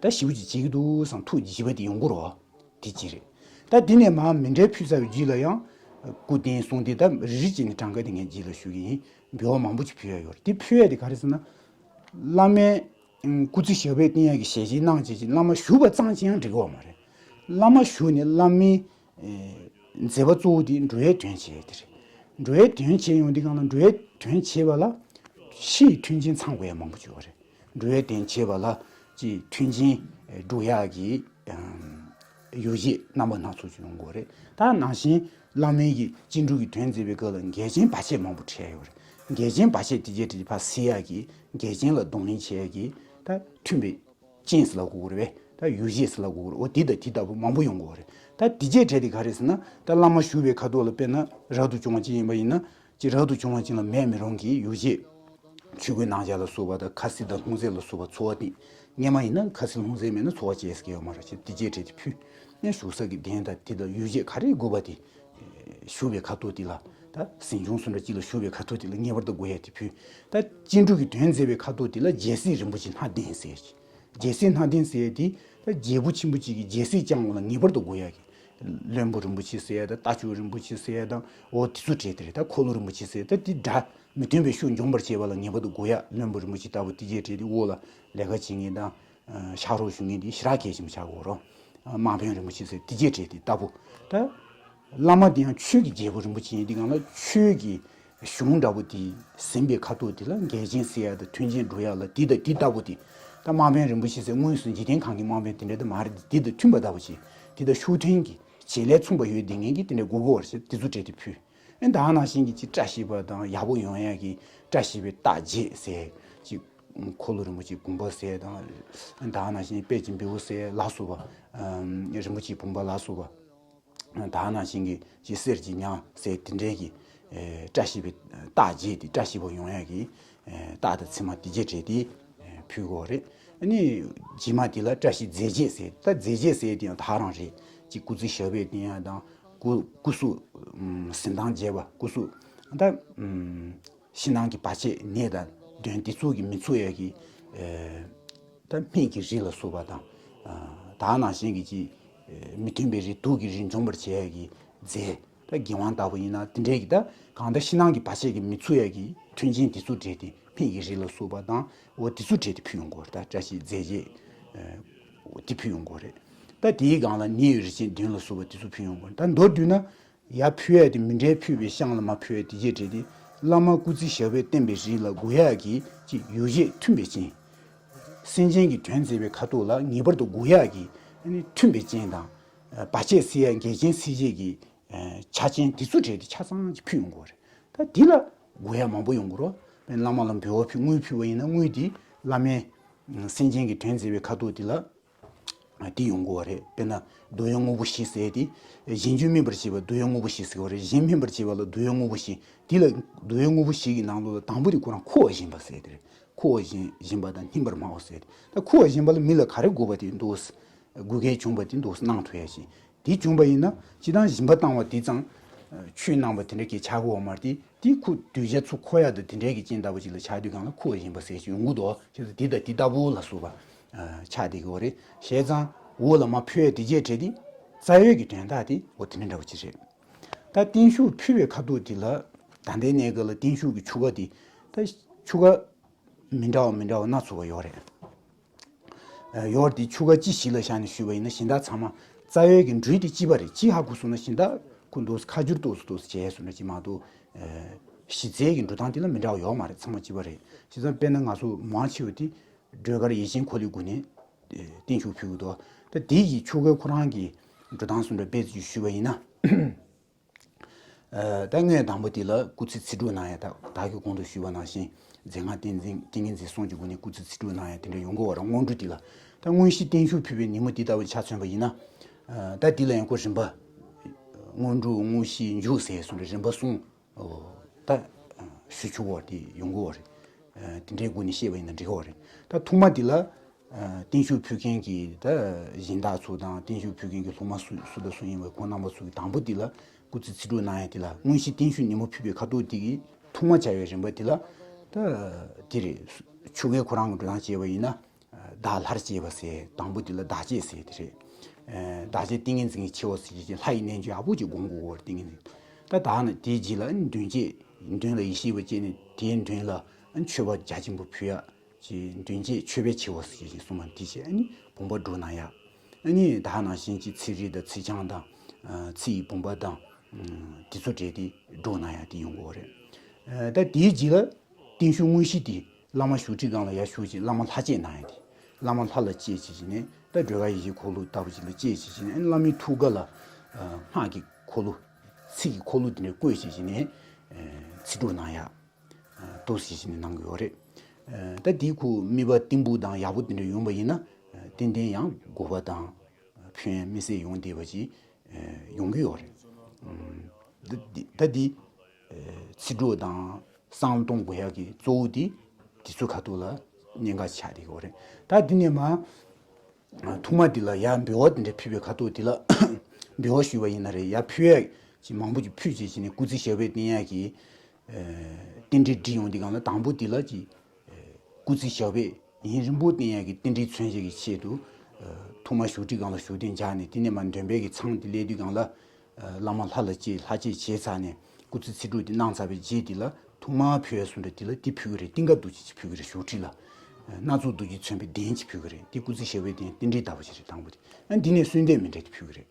ད་ཞེ་པོ་ཅིག་བྱེད་ཀྱི་འདུག་བསམ་ཐུགས་དགྱེས་པ་དེ་ཡོང་གི་རེད་བ། དེ་གཅིག་རེད། ད་དེ་ནས་མར་མཎྜལ་ཕུལ་ཚར་བའི་རྗེས་ལ་ཡང་སྐུ་རྟེན་གསུང་རྟེན་ད་རེ་རེ་བྱས་ནས་གྲངས་ཀ་དེ་ངས་རྗེས་ལ་ཞུ་གི་ཡིན། འབུལ་བ་མང་པོ་ཅིག་ཕུལ་ཡ་ཡོད་རེད། དེ་ཕུལ་ཡ་དེ་ག་རེ་ཟེར་ན། བླ་མའི་སྐུ་ཚེ་ཞབས་པད་བརྟན་ཡག་གི་ཞལ་བཞེས་གནང་བྱས་ཀྱི་བླ་མ་བཞུགས་པ་ཙམ་གྱིས་ཡང་འགྲིག་གི་ཡོད་མ་རེད། བླ་མ་བཞུགས་ནས་བླ་མའི་ཨེ་མཛད་པ་གཙོ་བོ་དེ་འགྲོ་བའི་དོན་བྱེད་ཡ་དེ་རེད། འགྲོ་བའི་དོན་བྱེད་ཡོང་དུས་སྒང་ལ་འགྲོ་བའི་དོན་བྱེད་པ་ལ་ཕྱིའི་མཐུན་རྐྱེན་ཚང་དགོས་ཡ་མང་པོ་ཅིག་ཡོད་རེད། འགྲོ་བའི་དོན་བྱེད་པ་ལ་ཅིག་མཐུན་རྐྱེན་ཨེ་སྒྲུབ་ཡག་གི་ཨམ་ཡོ་བྱད་རྣམ་པ་སྣ་ཚོགས་ཅིག་ཡོང་དགོས་རེད། ད་ནང་བཞིན་བླ་མའི་གི་སྤྱི་འགྲོས་ཀྱི་དོན་མཛད་པའི་སྐབས་ལ་འགལ་རྐྱེན་བར་ཆད་མང་པོ་འཕྲད་ཡོད་རེད། འགལ་རྐྱེན་བར་ཆད་དེ་རྗེས་དེ་ཕར་སེལ་ཡག་གི་འགལ་རྐྱེན་ལ་གདོང་ལེན་བྱེད་ཡག་གི་ད་མཐུན་པའི་རྐྱེན་ཟེར་ལབ་དགོས་ཀྱི་རེད་པས། ད་ཡོ་བྱད་ཟེར་ལབ་དགོས་ཀྱི་རེད། འོ་དེ་དང་དེ་ལྟ་བུ་མང་པོ་ཡོང་གི་ཡོད་རེད། ད་དེ་རྗེས་གྲས་དེ་ག་རེ་ཟེར་ན། ད་བླ་མ་བཞུགས་པའི་ཁ་ཐོག་ལ་དཔེར་ན་རབ་ཏུ་བྱུང་བ་ཅིག་ཡིན་པ་ཡིན་ན། ཅིག་རབ་ཏུ་བྱུང་བ་ཅིག་ལ་མེད་མི་རུང་གི་ཡོ་བྱད། ཆོས་གོས་སྣང་ཆ་ལ་སོགས་པ་དང་ཁ་ཟས་དང་ལྷུང་བཟེད་ལ་སོགས་པ་འཚོ་བ་དེ། སྔོན་མ་ཡིན་ན་ཁ་ཟས་ལྷུང་བཟེད་མེད་ན་འཚོ་བ་སྐྱེལ་ས་གང་ཡང་ཡོད་མ་རེད། ཅིག་དེ་རྗེས་གྲས་དེ་ཕུལ་ནས་བཞུགས་ས་གི་གདན་དང་དེ་དང་ཡོ་བྱད་ག་རེ་དགོས་པ་དེ་ བཞུགས་པའི་ཁ་ཐུག་དེ་ལ། ད་གཟིམ་ཆུང་སུ་འདྲ་གཅིག་ལ་བཞུགས་པའི་ཁ་ཐུག་དེ་ལ་ངེས་པར་དུ་དགོས་ཡ་དེ་ཕུལ། ད་སྤྱི་འགྲོ་གི་དོན་མཛད་པའི་ཁ་ཐུག་དེ་ལ་རྒྱལ་སྲས་རིན་པོ་ཆེ་སྣ་བདུན་ཟེར་ཡ་ཅིག་རྒྱལ་སྲས་སྣ་བདུན་ཟེར་ཡ་དེ། ད་རྒྱལ་པོ་ཆེན་པོ་གཅིག་གིས་རྒྱལ་སྲིད་བསྐྱངས་པ་ལ་ངེས་པར་དུ་དགོས་ཡ་གི། བློན་པོ་རིན་པོ་ཆེ་ཟེར་ཡ་དང་རྟ་མཆོག་རིན་པོ་ཆེ་ཟེར་ཡ་དང་འོ་དེ་ཚོ་བྲིས་དེ་རེད། ད་འཁོར་ལོ་རིན་པོ་ཆེ་ཟེར་ཡ་ད་དེ་འདྲ་མི་མཐུན་པའི་ཤུགས་འཇོམས་པར་བྱེད་པ་ལ་ངེས་པར་དུ་དགོས་ཡ། བློན་པོ་རིན་པོ་ཆེ་ལྟ་བུ་དེ་རྗེས་བྲིས་དེ་འོག་ལ་ལས་ཀ་བྱེད་མཁན་དང་། ཕྱག་རོགས་ཞུ་མཁན་དེ་ཞེ་དྲག་གལ་ཆེན་པོ་ཆགས་ཀྱི་ཡོད་རེད། དམག་དཔོན་རིན་པོ་ཆེ་ཟེར་དེ་རྗེས་བྲིས་དེ་ལྟ་བུ། ད་བླ་མ་དེ་ཡང་ཆོས་ཀྱི་རྒྱལ་པོ་རིན་པོ་ཆེ་ཡིན་དེ་གང་ལ་ཆོས་ཀྱི་གཞུང་འདྲ་པོ་དེ་ཟིན་པའི་ཁ་ཐུག་དེ་ལ་འགལ་རྐྱེན་སེལ་ཡ་དང་མཐུན་རྐྱེན་སྒྲུབ་ཡ་ལ་དེ་དང་དེ་ལྟ་བུ་དེ། ད་དམག་དཔོན་རིན་པོ་ཆེ་ཟེར་དངོས་སུ་འཇིག་རྟེན་གང་གི་དམག་དཔོན་དེ་འདྲ་དེ་མ་རེད། དེ་དང་མཐུན་པ་ལྟ་བུ་བྱས། དེ་དང་ཤུགས་མཐུན་གྱི་བྱེད་ལས་མཚུངས་པ་ཡོད་དེ་ངན་གྱི་དེ་འདྲ་དགོས་ཀྱི་ཡོད་རེད་ཟེར་དེ་ཚོ་བྲིས་ཏེ་ཕུལ། ཨེ་ད་ནང་བཞིན་གྱི་ཅིག་བཀྲ་ཤིས་པ་དང་ཡག་པོ་ཡོང་ཡ་གི་བཀྲ་ཤིས་པའི་རྟགས་བརྒྱད་ཟེར། ཅིག་འཁོར་ལོ་རིན་པོ་ཆེའི་བུམ་པ་ཟེར་དང་། ཨེ་ད་ནང་བཞིན་དཔལ་གྱི་འབེའུ་ཟེར་ལ་སོགས་པ། ཨམ་རིན་པོ་ཆེའི་བུམ་པ་ལ་སོགས་པ། ད་ནང་བཞིན་གྱི་ཅིག་གསེར་གྱི་ཉ་ཟེར་དེ་འདྲའི་གི་ཨེ་བཀྲ་ཤིས་པའི་རྟགས་བརྒྱད་དེ་བཀྲ་ཤིས་པ་ཡོང་ཡ་གི་ཨེ་རྟགས་དང་མཚན་མ་དེ་བརྒྱད་བྲིས་ཏེ་ཨེ་ཕུལ་དགོས་རེད། ཨ་ནི་རྗེས་མ་དེ་ལ་བཀྲ་ཤིས་རྫས་བརྒྱད་ཟེར། ད་རྫས་བརྒྱད་ཟེར་དེ་ཡང་ད་ག་རང་རེད། ཅིག་སྐུ་ཚེ་ཞབས་པད་བརྟན་ཡ་དང་། སྐུ་སྐུ་གཟུགས་ཨུམ་གཟི་མདངས་རྒྱས་པ། སྐུ་གཟུགས་ད་ཨུམ་ཕྱི་ནང་གི་བར་ཆད་ནད་དང་གདོན་དེ་ཚོ་གིས་མི་ཚུགས་ཡ་གི་ཨེ་ད་སྨན་གྱི་རིགས་ལ་སོགས་པ་དང་། ཨ་ད་ནང་བཞིན་གྱི་ཅིག་ཨེ་མི་མཐུན་པའི་རིགས་དུག་གི་རིགས་འཇོམས་པར་བྱེད་ཡ་གི་རྫས། ད་རྒྱལ་དབང་ལྟ་བུ་ཡིན་ན་དེ་འདྲའི་གི་ད་གང་ལྟར་ཕྱི་ནང་གི་བར་ཆད་ཀྱིས་མི་ཚུགས་ཡ་གི་མཐུན་རྐྱེན་དེ་ཚོ་བྲིས་ཏེ་སྨན་གྱི་རིགས་ལ་སོགས་པ་དང་འོ་དེ་ཚོ་བྲིས་ཏེ་ཕུལ་ཡོང་དགོས་རེད། ད་བཀྲ་ཤིས་རྫས་བརྒྱད་ཨེ་འོ་དེ་ཕུལ་ཡོང་དགོས་རེད། ད་དེའི་སྒང་ལ་ནད་ཡོད་རིགས་ཅན་བདུན་ལ་སོགས་པ་དེ་ཚོ་ཕུལ་ཡོང་དགོས་རེད། ད་མདོར་བསྡུས་ན། ཡར་ཕུལ་ཡ་དེ་མི་འདྲའི་ཕུལ་བའི་ཤང་ལ་མར་ཕུལ་ཡ་དེ་རྗེས་བྲིས་ཏེ། བླ་མ་སྐུ་ཚེ་ཞབས་པད་བརྟན་པའི་རིགས་ལ་དགོས་ཡག་གི་ཅིག་ཡོ་བྱད་མཐུན་པའི་རྐྱེན། སེམས་ཅན་གྱི་དོན་མཛད་པའི་ཁ་ཐུག་ལ་ངེས་པར་དུ་དགོས་ཡག་གི་ཨ་ནི་མཐུན་པའི་རྐྱེན་དང་། བར་ཆད་སེལ་ཡ་འགལ་རྐྱེན་སེལ་བྱེད་ཀྱི་ཆ་རྐྱེན་དེ་ཚོ་བྲིས་ཏེ་ཆ་ཚང་ཅིག་ཕུལ་ཡོང་དགོས་རེད། ད་དེ་ལ་དགོས་ཡ་མང་པོ་ཡོང་དགོས་རེད། བླ་མ་ལ་འབུལ་བ་ཕུལ། དངུལ་ཕུལ་བ་ཡིན་ན་དངུལ་དེ་བླ་མའི་སེམས་ཅན་གྱི་དོན་མཛད་པའི་ཁ་ཐུག་དེ་ལ། དེ་ཡོང་གི་ཡོད་རེད། དཔེར་ན་བསྡུ་བའི་དངོས་པོ་བཞི་ཟེར་ཏེ། གཞན་རྒྱུད་སྨིན་པར་བྱེད་པ་བསྡུ་བའི་དངོས་པོ་བཞི་ཟེར་གི་ཡོད་རེད། གཞན་སྨིན་པར་བྱེད་པ་ལ་བསྡུ་བའི་དངོས་པོ་བཞི། དེ་ལ་བསྡུ་བའི་དངོས་པོ་བཞི་གི་ནང་ལོགས་ལ་དང་པོ་དེ་ཁོ་རང་ཁུ་བ་སྦྱིན་པ་ཟེར་དེ་རེད། ཁུ་བ་སྦྱིན་སྦྱིན་པ་དང་སྙིམ་པར་སྨྲ་བ་ཟེར་ཏེ། ད་ཁུ་བ་སྦྱིན་པ་ལ་མི་ལ་ག་རེ་དགོས་པ་དེ་འདུག་དགོས་གལ་བྱུང་བ་དེ་འདུག་གནང་ཐུབ་ཡ་ཞིག་དེ་བྱུང་བ་ཡིན་ན་སྤྱིར་བཏང་སྦྱིན་པ་བཏང་བ་དེ་ཙང་། ཆོས་གནང་བ་དེ་འདྲ་གི་ཆགས་ཀྱི་ཡོད་མ་རེད་དེ། དེ་ཁོ་གདུལ་བྱ་ཚོ་འཁོར་ཡག་དང་དེ་འདྲའི་གི་རྐྱེན་ལྟ་བུ་ཅིག་ལ་ཆགས་དུས་སྒང་ལ་ཁུ་བ་སྦྱིན་པ་ཟེར་ཞིག་ཡོང་གི་འདུག་བྱས་ཙང་དེ་དང་དེ་ལྟ་བུ་ལ་སོགས་པ་ཆགས་བསྡད་ཀྱི་ཡོད་རེད། བྱས་ཙང་འོག་ལ་མར་ཕུལ་ཡ་དེ་རྗེས་བྲིས་ཏེ། རྩ་བའི་གི་དོན་དག་དེ་འོ་དེ་འདྲ་འདྲ་བོ་ཅིག་རེད། ད་བརྟན་བཞུགས་ཕུལ་བའི་ཁ་ཐུག་དེ་ལ། ད་ལྟའི་གནས་སྐབས་ལ་བརྟན་བཞུགས་ཀྱི་ཆུ་ཁ་དེ། ད་ཆུ་ཁ་མི་འདྲ་བ་མི་འདྲ་བ་སྣ་ཚོགས་པ་ཡོད་རེད། ཡོར་དེ་ཆུ་ཁ་སྤྱི་གཞི་ལ་བཞག་ནས་ཞུས་པ་ཡིན་ན་གཞན་དག་ཚང་མ་རྩ་བའི་གི་འབྲུ་དེ་གཅིག་པ་རེད། གཅིག་ཧ་གོ་སོང་ན་གཞན་དག་ཁོ་འདུག་ཁ་སྦྱོར་ཏོག་ཙམ་ཏོག་ཙམ་བྱས་སོང་ན་གཅིག་མ་གཏོགས། གཞི་རྩའི་གི་འགྲོ་སྟངས་དེ་ལ་མི་འདྲ་བ་ཡོད་མ་རེད། ཚང་མ་གཅིག་པ་རེད། བྱས་ཙང་དཔེར་ན་ང་ཚོ་མང་ཆེ་བ་དེ་སྒྲོལ་དཀར་ཡིད་བཞིན་འཁོར་ལོའི་སྒོ་ནས་བརྟན་བཞུགས་ཕུལ་གི་འདུག་ད་དེ་ཡི་ཆུ་ཁ་ཁོ་རང་གི་འགྲོ་སྟངས་སུ་འདྲ་དཔེ་ཅིག་ཞུས་པ་ཡིན་ན། ད་སྔོན་དང་པོ་དེ་ལ་སྐུ་ཚེ་ཚེ་སྒྲུབ་གནང་ཡ། ད་བདག་གིས་གོང་དུ་ཞུས་པ་ནང་བཞིན་མཛད་ངག་ཏིང་འཛིན་ཏིང་ངེ་འཛིན་གསུམ་གྱི་སྒོ་ནས་སྐུ་ཚེ་ཚེ་སྒྲུབ་གནང་ཡ་དེ་འདྲ་ཡོང་གི་ཡོད་རེད། སྔོན་འགྲོ་དེ་ལ། ད་དངོས་གཞི་བརྟན་བཞུགས་ཕུལ་བའི་ཉིན་མོ་དེ་ལྟ་བུ་ཆ་མཚོན་པ་ཡིན་ན། ད་དེ་ལ་ཡང་ཁོ་རིམ་པ། སྔོན་འགྲོ་དངོས་གཞི་མཇུག་ཟེར་གསུངས་རེད། རིམ་པ་གསུམ། ད་ཞུ་ཆོག་གི་ཡོད་རེད། དེ་ཡོང་གི་ཡོད་རེད། དེ་འདྲའི་སྒོ་ནས་བཤད་པ་ཡིན་ན་འགྲིག་གི་ཡོད་རེད། ད་ཐོག་མ་དེ་ལ། བརྟན་བཞུགས་ཕུལ་མཁན་གྱི་ད་གཞན་དག་ཚོ་དང་བརྟན་བཞུགས་ཕུལ་མཁན་གྱི་སློབ་མ་སུ་སུ་དང་སུ་ཡིན་པ་ཁོང་རྣམ་པ་ཚོ་གི་དང་པོ་དེ་ལ་སྐུ་ཚེ་ཚེ་སྒྲུབ་གནང་ཡ་དེ་ལ་དངོས་གཞི་བརྟན་བཞུགས་ཉིན་མོ་ཕུལ་བའི་ཁ་ཐུག་དེ་གི་ཐོག་མ་བྱ་བའི་རིམ་པ་དེ་ལ། ད་དེ་རེད། ཆུ་ཁའི་ཁོ་རང་གི་འགྲོ་སྟངས་བྱས་པ་ཡིན་ན། བདག་ལྷར་བཅས་པ་ཟེར། དང་པོ་དེ་ལ་བདག་བསྐྱེད་ཟེར་དེ་རེད། བདག་བསྐྱེད་ཏིང་ངེ་འཛིན་གྱི་ཆེ་བ་ཟེར་གྱི་ལྷ་ཡི་རྣལ་འབྱོར་ཡག་པོ་ཅིག་སྒོམ་དགོས་ཀྱི་ཡོད་རེད། ཏིང་ངེ་འཛིན། ད་ད་ནི་དེའི་རྗེས་ལ་མདུན་བསྐྱེད། མདུན་ལ་ཡེ་ཤེས་པ་བསྐྱེད་ནས་དེའི་མདུན་ལ་མཆོད་པ་རྒྱ་ཆེན་པོ་ཕུལ་ཡ། ཅེས་མདུན་བསྐྱེད་མཆོད་པའི་ཆེ་བ་ཟེར་ཞིང་གསུངས་པ་འདི་བྱས་ནས་བུམ་པ་སྒྲུབ་གནང་ཡ། ཨ་ནི་ད་ནང་བཞིན་གྱི་ཚེ་རིལ་དང་ཚེ་ཆང་དང་། ཚེ་ཡི་བུམ་པ་དང་། དེ་ཚོ་སྤྲད་དེ་སྒྲུབ་གནང་ཡ་དེ་ཡོང་གི་ཡོད་རེད། ད་དེའི་རྗེས་ལ་བརྟན་བཞུགས་དངོས་གཞི་དེ་བླ་མ་བཞུགས་ཁྲི་སྒང་ལ་ཡར་བཞུགས་ཅིང་བླ་མ་ལྷ་བསྐྱེད་གནང་ཡ་དེ། བླ་མ་ལྷ་ལ་བསྐྱེད་བྱས་ནས་ད་སྒྲོལ་དཀར་ཡེ་ཤེས་འཁོར་ལོ་ལྟ་བུ་ཅིག་ལ་བསྐྱེད་བྱས་ནས་བླ་མའི་ཐུགས་ཀ་ལ་སྔགས་ཀྱི་འཁོར་ལོ། ཚིག་གི་འཁོར་ལོ་དེ་འདྲ་བཀོད་བྱས་བྱས་ནས་ཚེ་སྒྲུབ་གནང་ཡ། ཏོག་ཙམ་ཞིག་ནས་གནང་གི་ཡོད་རེད། ད་དེའི་ཁུ་མི་བ་ཏིང་བུ་དང་ཡག་པོ་དེ་འདྲ་ཡོང་བ་ཡིན་ན། ཏན་ཏན་ཡང་དགོས་པ་དང་ཕན་མི་སྲིད་ཡོང་བསྡད་པ་ཅིག་ཡོང་གི་ཡོད་རེད། ད་འདི་ཚེ་སྒྲུབ་དང་བསང་གཏོང་དགོས་ཡག་གི་གཙོ་བོ་དེ་དེ་ཚོའི་ཁ་ཐུག་ལ་གནད་འགག་ཆགས་བསྡད་ཡོད་རེད། ད་འདི་ནས་མ། ཐོག་མ་དེ་ལ་ཡར་འབུལ་བ་དེ་འདྲ་ཕུལ་བའི་ཁ་ཐུག་དེ་ལ་འབུལ་བ་ཞུས་པ་ཡིན་ན་རེད། ཡར་ཕུལ་ཡ་ ཅིག་མང་པོ་ཅིག་ཕུལ་བྱས་བྱས་ནས་སྐུ་ཚེ་ཞབས་པད་བརྟན་ཡག་གི་རྟེན་འབྲེལ་བསྒྲིགས་ཡོང་དུས་སྒང་ལ། དང་པོ་དེ་ལ་ཅིག་སྐུ་ཚེ་ཞབས་པད་ཡུན་རིང་པོ་བརྟན་ཡག་གི་རྟེན་འབྲེལ་མཚོན་བྱེད་ཀྱི་ཆེད་དུ་ཐོག་མར་བཞུགས་ཁྲིའི་སྒང་ལ་བཞུགས་གདན་འཇགས་ནས། དེ་ནས་མར་འདོན་པའི་གི་ཚང་དེ་སླེབས་དུས་སྒང་ལ། བླ་མ་ལྷ་ལ་གཅེས། ལྷ་གཅེས་བྱས་ཚར་ནས་སྐུ་ཚེ་ཚེ་སྒྲུབ་དེ་གནང་ཚར་བའི་རྗེས་དེ་ལ་ཐོག་མར་ཕུལ་ཡག་བཟོ་འདྲ་དེ་ལ་དེ་ཕུལ་གི་རེད། གཏིང་སྐབས་རྡོ་རྗེ་ཅིག་ཕུལ་གི་རེད། བཞུགས་ཁྲི་ལ་སྣ་ཚོགས་རྡོ་རྗེས་མཚོན་པའི་གདན་ཅིག་ཕུལ་གི་རེད། དེ་སྐུ་ཚེ་ཞབས་པད་བརྟན་རྟེན་འབྲེལ་ལྟ་བུ་ཞིག་རེད། དང་པོ་དེ། ཨ། འདི་ནས་གསོལ་འདེབས་མཎྜལ་དེ་ཕུལ་གི་རེད།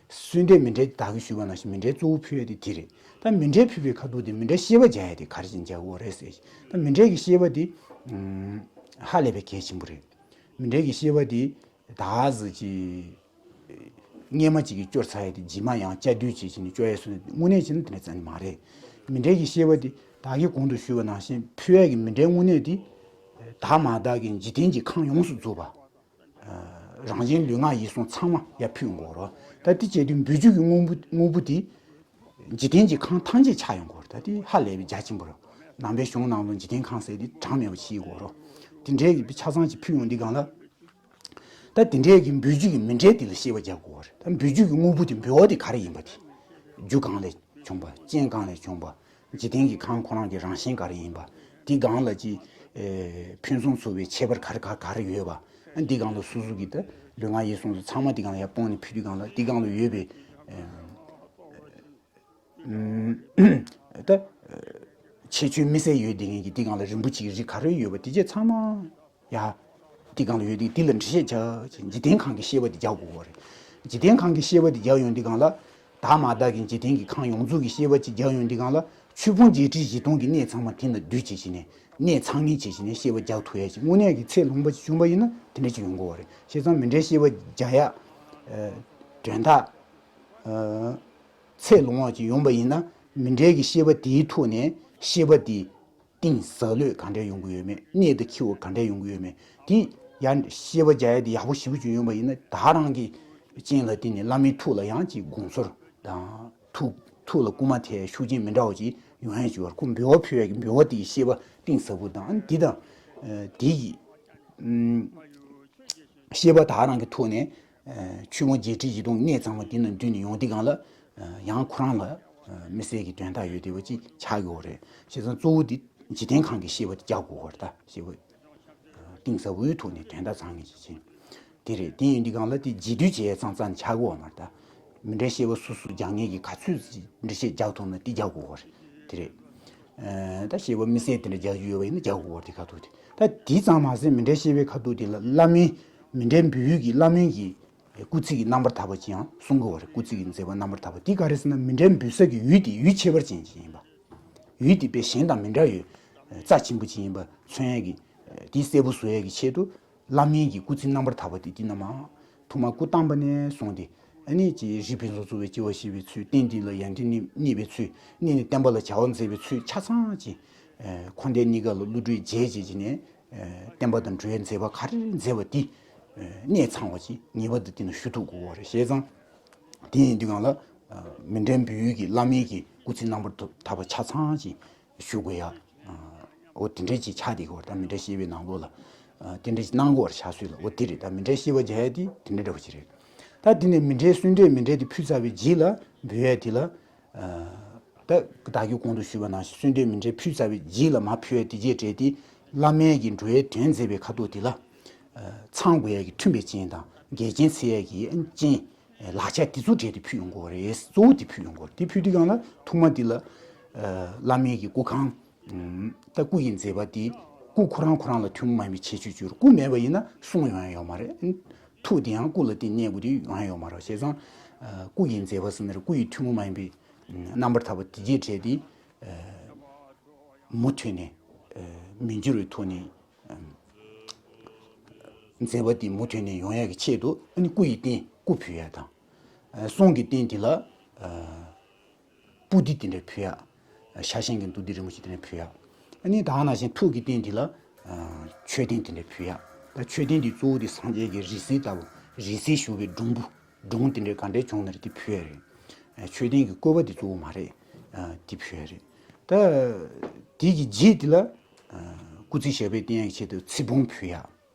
གསོལ་འདེབས་མཎྜལ་དེ་ད་གིན་ཞུས་པ་ནང་བཞིན་མཎྜལ་གཙོ་བོ་ཕུལ་ཡག་དེ་དེ་རེད། ད་མཎྜལ་ཕུལ་བའི་ཁ་ཐུག་དེ་མཎྜལ་བཤད་པ་རྒྱག་ཡག་དེ་ག་རེ་བྱས་ནས་རྒྱག་དགོས་རེད་ཟེར། ད་མཎྜལ་གྱི་བཤད་པ་དེ་ཧ་ལས་པའི་གལ་ཆེན་པོ་རེད། མཎྜལ་གྱི་བཤད་པ་དེ་ད་གཟི་ཅིག་སྔས་མ་ཅིག་གིས་སྐྱོར་ཚར་ཡག་དེ་རྗེས་མ་ཡང་བསྐྱར་ཟློས་བྱས་བྱས་ནས་སྐྱོར་ཡག་སོང་ན། དངོས་གནས་བྱས་ན་དེ་འདྲ་རྩ་ནས་མ་རེད། མཎྜལ་གྱི་བཤད་པ་དེ་ད་གིན་གོང་དུ་ཞུས་པ་ནང་བཞིན་ཕུལ་ཡག་གི་མཎྜལ་དངོས་གནས་དེ་དག་མ་དག་གི་འཇིག་རྟེན་གྱི་ཁམས་ཡོངས་སུ་རྫོགས་པ། རང་གཞན་ལུས་ངག་ཡིད་གསུམ་ཚང་མ་ཡར་ཕུལ་དགོས་རེད། ད་དེ་བྱས་དུས་འབུལ་རྒྱུ་གི་དངོས་པོ་དངོས་པོ་དེ་འཇིག་རྟེན་གྱི་ཁམས་ཐམས་ཅད་ཆགས་ཡོང་གི་རེད། ད་དེ་ཧ་ལས་པའི་རྒྱ་ཆེན་པོ་རེད། ནང་པའི་གཞུང་ནང་ལ་འཇིག་རྟེན་ཁམས་ཟེར་དེ་གྲངས་མེད་པ་ཞིག་ཡོད་རེད། དེ་འདྲའི་གི་ཆ་ཚང་ཅིག་ཕུལ་ཡོང་དུས་སྒང་ལ། ད་དེ་འདྲའི་གི་འབུལ་རྒྱུ་གི་མཎྜལ་དེ་ལ་བཤད་པ་རྒྱག་དགོས་རེད། ད་འབུལ་རྒྱུ་གི་དངོས་པོ་དེ་འབུལ་བ་དེ་ག་རེ་ཡིན་པ་དེ། རྒྱུ་གང་ལས་བྱུང་བ། རྐྱེན་གང་ལས་བྱུང་བ། འཇིག་རྟེན་གྱི་ཁམས་ཁོ་རང་གི་རང་བཞིན་ག་རེ་ཡིན་པ། དེ་སྒང་ལ་ཅིག་ཨེ་ཕུན་སུམ་ཚོགས་པའི་ཁྱད་པར་ག་རེ་ག་ག་རེ་ཡོད་པ། ཨ། འདི་སྒང་ལ་སོ་སོ་གི་ད་ལུས་ངག་ཡིད་གསུམ་ཚང་མ་འདི་སྒང་ལ་ཡར་སྤུངས་ནས་ཕུལ་དུས་སྒང་ལ། འདི་སྒང་ལ་ཡོད་པའི་ཨེ་ད་ཁྱད་ཆོས་དམིགས་བསལ་ཡོད་བསྡད་མཁན་གྱི་འདི་སྒང་ལ་རིན་པོ་ཆེའི་རིགས་ག་རེ་ཡོད་པ་དེ་བཅས་ཚང་མ་ཡ། འདི་སྒང་ལ་ཡོད་དེ་འདི་ལ་འགྲེལ་བཤད་རྒྱག་ཅིག་འཇིག་རྟེན་ཁམས་ཀྱི་བཤད་པ་དེ་རྒྱག་དགོས་པ་རེད། འཇིག་རྟེན་ཁམས་ཀྱི་བཤད་པ་དེ་རྒྱག་ཡོང་དུས་སྒང་ལ། དག་མ་དག་གི་འཇིག་རྟེན་གྱི་ཁམས་ཡོངས་རྫོགས་ཀྱི་བཤད་པ་ཅིག་རྒྱག་ཡོང་དུས་སྒང་ལ། ཆོས་ཕུང་བརྒྱད་ཁྲི་བཞི་སྟོང་གི་གནས་ཚང་མ་དེ་ན་སྡུད་བྱས་བྱས་ནས། གནས་ཚང་ངེས་བྱས་བྱས་ནས་བཤད་པ་རྒྱག་ཐུབ་ཡག་ཅིག་དངོས་གནས་ཀྱི་ཚད་ལོངས་པ་ཅིག་བྱུང་བ་ཡིན་ན་དེ་འདྲ་ཅིག་ཡོང་དགོས་པ་རེད། བྱས་ཙང་མཎྜལ་བཤད་པ་རྒྱག་ཡག་ཨ་དོན་དག་ཨ་ཚད་ལོངས་པ་ཅིག་ཡོང་བ་ཡིན་ན། མཎྜལ་གྱི་བཤད་པ་དེའི་ཐོག་ནས་བཤད་པ་དེ་གཏིང་ཟབ་ལྷོད་ག་འདྲ་ཡོང་གི་ཡོད་མེད། གནད་དང་འཁེལ་བ་ག་འདྲ་ཡོང་གི་ཡོད་མེད། དེ་ཡང་བཤད་པ་རྒྱག་ཡག་དེ་ཡག་པོ་ཞེ་པོ་ཅིག་ཡོང་བ་ཡིན་ན། ད་རང་གི་རྐྱེན་ལ་བརྟེན་ནས་བླ་མའི་ཐུགས་ལ་ཡང་ཅིག་དགོངས་ཚུལ་དང་། ཐུགས་ཐུགས་ལ་སྐུལ་མ་ཐེབས་ཤུགས་རྐྱེན་མི་འདྲ་བ་ཅིག་ཡོང་ཡག་ཅིག་ཡོད་རེད། ཁོ་འབུལ་བ་ཕུལ་ཡག་གི་འབུལ་བ་དེའི་བཤད་པ་གཏིང་ཟབ་པོ་དང་། ཨ་ནི་དེ་དང་ཨ་དེ་ཡི་ཨམ་བཤད་པ་ད་རང་གི་ཐོག་ནས་ཨ་ཆོས་ཕུང་བརྒྱད་ཁྲི་བཞི་སྟོང་གི་གནས་ཚང་མ་དེ་ན་འདུས་ནས་ཡོང་དུས་སྒང་ལ། ཨ་ཡང་ཁོ་རང་ལ་ཨ་དམིགས་བསལ་གྱི་དོན་དག་ཡོད་བསྡད་པ་ཅིག་ཆགས་ཀྱི་ཡོད་རེད། བྱས་ཙང་གཙོ་བོ་དེ་འཇིག་རྟེན་ཁམས་ཀྱི་བཤད་པ་དེ་རྒྱག་དགོས་པ་རེད། ད་བཤད་པ་གཏིང་ཟབ་པོའི་ཐོག་ནས་དོན་དག་ཚང་ངེས་ཅིག་བྱས། དེ་རེད། དེ་ཡིན་དུས་སྒང་ལ་དེ་རྗེས་ཟློས་བྱེད་ཡག་ཙང་ཙང་ཆགས་ཀྱི་ཡོད་མ་རེད། ད་མཎྜལ་བཤད་པ་སོ་སོ་རྒྱག་མཁན་གྱིས་ག་ཚོད་ཅིག་འགྲེལ་བཤད་རྒྱག་ཐུབ་ན་དེ་རྒྱག་དགོས་པ་རེད། དེ་རེད། ཨ་ད་བཤད་པ་དམིགས་བསལ་དེ་འདྲ་རྒྱག་རྒྱུ་ཡོད་པ་ཡིན་ན་རྒྱག་དགོས་པ་རེད། དེ་ཁ་ཐུག་དེ། ད་དེ་ཙམ་མ་ཟད་མཎྜལ་བཤད་པའི་ཁ་ཐུག་དེ་ལ་བླ་མའི་མཎྜལ་འབུལ་ཡུལ་གྱི་བླ་མའི་གི་སྐུ་ཚིགས་ཀྱི་རྣམ་པར་དག་པ་ཅིག་ཡང་གསུང་གི་ཡོད་རེད། སྐུ་ཚིགས་ཀྱི་མཛད་པ་རྣམ་པར་དག་པ་དེ་ག་རེ་ཟེར་ན། མཎྜལ་འབུལ་ས་གི་ཡུལ་དེ་ཡུལ་ཁྱད་པར་ཅན་ཅིག་ཡིན་པ། ཡུལ་དེ་དཔེ་གཞན་དང་མི་འདྲ་བའི་རྩ་ཆེན་པོ་ཅིག་ཡིན་པ་མཚོན་ཡག་གི་དེ་གསལ་པོ་བཟོ་ཡག་གི་ཆེད་དུ། བླ་མའི་གི་སྐུ་ཚིགས་རྣམ་པར་དག་པ་དེ་དེ་ནས་མར་ཐོག་མར་སྐུ་བལྟམས་པ་ནས་བཟུང་སྟེ། ཨ་ནི་ཅིག་རིགས་ཕུན་སུམ་ཚོགས་པའི་སྐྱེ་བ་བཞེས་པའི་ཚུལ། རྟེན་འདི་ལ་ཡོན་ཏན་རྙེད་པའི་ཚུལ། གཉིས་ནས་བསྟན་པ་ལ་བྱ་བ་མཛད་པའི་ཚུལ། ཆ་ཚང་ཅིག་ཨ་འཁོར་འདས་གཉིས་ཀ་ལ་བསླུ་བྲིད་བྱས་བྱས་བྱས་ནས། ཨ་བསྟན་པ་དང་འགྲོ་བའི་མཛད་པ་ག་རེ་མཛད་པ་དེ་ཨ་གནད་ཚང་བ་ཅིག་ངེས་པར་དུ་དེ་ནས་ཞུ་ཐུབ་དགོས་པ་རེད། བྱས་ཙང་དེ་ཡིན་དུས་སྒང་ལ་ཨ་མཎྜལ་འབུལ་ཡུལ་གྱི་བླ་མའི་གི་སྐུ་ཚིགས་རྣམ་པར་དག་པ་ཆ་ཚང་ཅིག་ཞུ་དགོས་ཡ། ཨ་འོ་དེ་འདྲ་ཅིག་ཆགས་བསྡད་ཀྱི་ཡོད་རེད། ད་མཎྜལ་བཤད་པའི་ནང་ལོགས་ལ་ཨ་དེ་འདྲ་ཅིག་གནང་གི་ཡོད་རེད། ཆགས་སྲོལ་ལ། འོ་དེ་རེད། ད་མཎྜལ་བཤད་པ་རྒྱག་ཡ་དེ་དེ་འདྲ་འདྲ་པོ་ཅིག་རེད། ད་དེ་ནས་མཎྜལ་གསོལ་འདེབས་མཎྜལ་དེ་ཕུལ་ཚར་བའི་རྗེས་ལ་འབུལ་ཡ་དེ་ལ། ཨ་ད་ད་གིན་གོང་དུ་ཞུས་པ་ནང་བཞིན་གསོལ་འདེབས་མཎྜལ་ཕུལ་ཚར་བའི་རྗེས་ལ་མར་ཕུལ་ཡ་དེ་བཅས་བྲལ་ཏེ། བླ་མའི་གི་འགྲོ་བའི་དོན་མཛད་པའི་ཁ་ཐུག་དེ་ལ་ཨ་ཚང་དགོས་ཡ་གི་མཐུན་པའི་སྤྱན་དང་འགལ་རྐྱེན་སེལ་ཡ་གི་སྤྱན། ལག་ཆ་དེ་ཚོ་སྤྲད་དེ་ཕུལ་ཡོང་གི་ཡོད་རེད། གཙོ་བོ་དེ་ཕུལ་ཡོང་གི་ཡོད་རེད། དེ་ཕུལ་དུས་སྒང་ལ་ཐོག་མ་དེ་ལ་ཨ་བླ་མའི་གི་སྐུ་ཁང་། ཨམ་ད་སྐུ་ཡི་མཛད་པ་དེ་སྐུ་ཁོ་རང་ཁོ་རང་ལ་ཐུན་མོང་མ་ཡིན་པའི་ཁྱད་ཆོས་ཅིག་ཡོད་རེད། སྐུ་མེད་པ་ཡིན་ན་གསུང་ཡོང་ཡ་ཡོད་མ་རེད། ཐུགས་དེ་ཡང་སྐུ་ལ་བརྟེན་གནས་དགོས་དུས་ཡོང་ཡ་ཡོད་མ་རེད། བྱས་ཙང་ཨ་སྐུ་ཡི་མཛད་པ་ཟེར་ན་རེད། སྐུ་ཡི་ཐུན་མོང་མ་ཡིན་པའི་རྣམ་པར་དག་པ་དེ་བཅས་བྲལ་ཏེ། ཨ་མུ་མཐུད་ནས་ཨ་མི་འགྱུར་བའི་ཐོག་ནས་ཨ་མཛད་པ་དེ་མུ་མཐུད་ནས་ཡོང་ཡག་གི་ཆེད་དུ། ཨ་ནི་སྐུ་ཡི་རྟེན་སྐུ་ཕུལ་ཡ་དང་། ཨ་གསུང་གི་རྟེན་དེ་ལ་ཨ་པུ་ཏི་དེ་འདྲ་ཕུལ་ཡ། ཨ་ཤ་ཞེང་གི་འདུག་སྟེ་རིན་པོ་ཆེ་དེ་འདྲ་ཕུལ་ཡ། ཨ་ནི་ད་ག་ནང་བཞིན་ཐུགས་ཀྱི་རྟེན་དེ་ལ་ཨ་མཆོད་རྟེན་དེ་འདྲ་ཕུལ་ཡ། ད་མཆོད་རྟེན་དེ་གཙོ་བོ་དེ་སངས་རྒྱས་ཀྱི་རིགས་གཟིགས་ལྟ་བུ། རིགས་གཟིགས་བཞུགས་པའི་སྒྲུང་བུ། སྒྲུང་དེ་འདྲ་ག་འདྲ་བྱུང་ན་རེད། དེ་ཕུལ་ཡ་རེད། ཨ་མཆོད་རྟེན་གྱི་བཀོད་པ་དེ་གཙོ་བོ་མ་རེད། ཨ་དེ་ཕུལ་ཡ་རེད། ད་དེ་གི་རྗེས་དེ་ལ་ཨ་སྐུ་ཚེ་ཞབས་པད་བརྟན་ཡག་ཆེད་དུ་ཚེ་བུམ་ཕུལ་ཡ།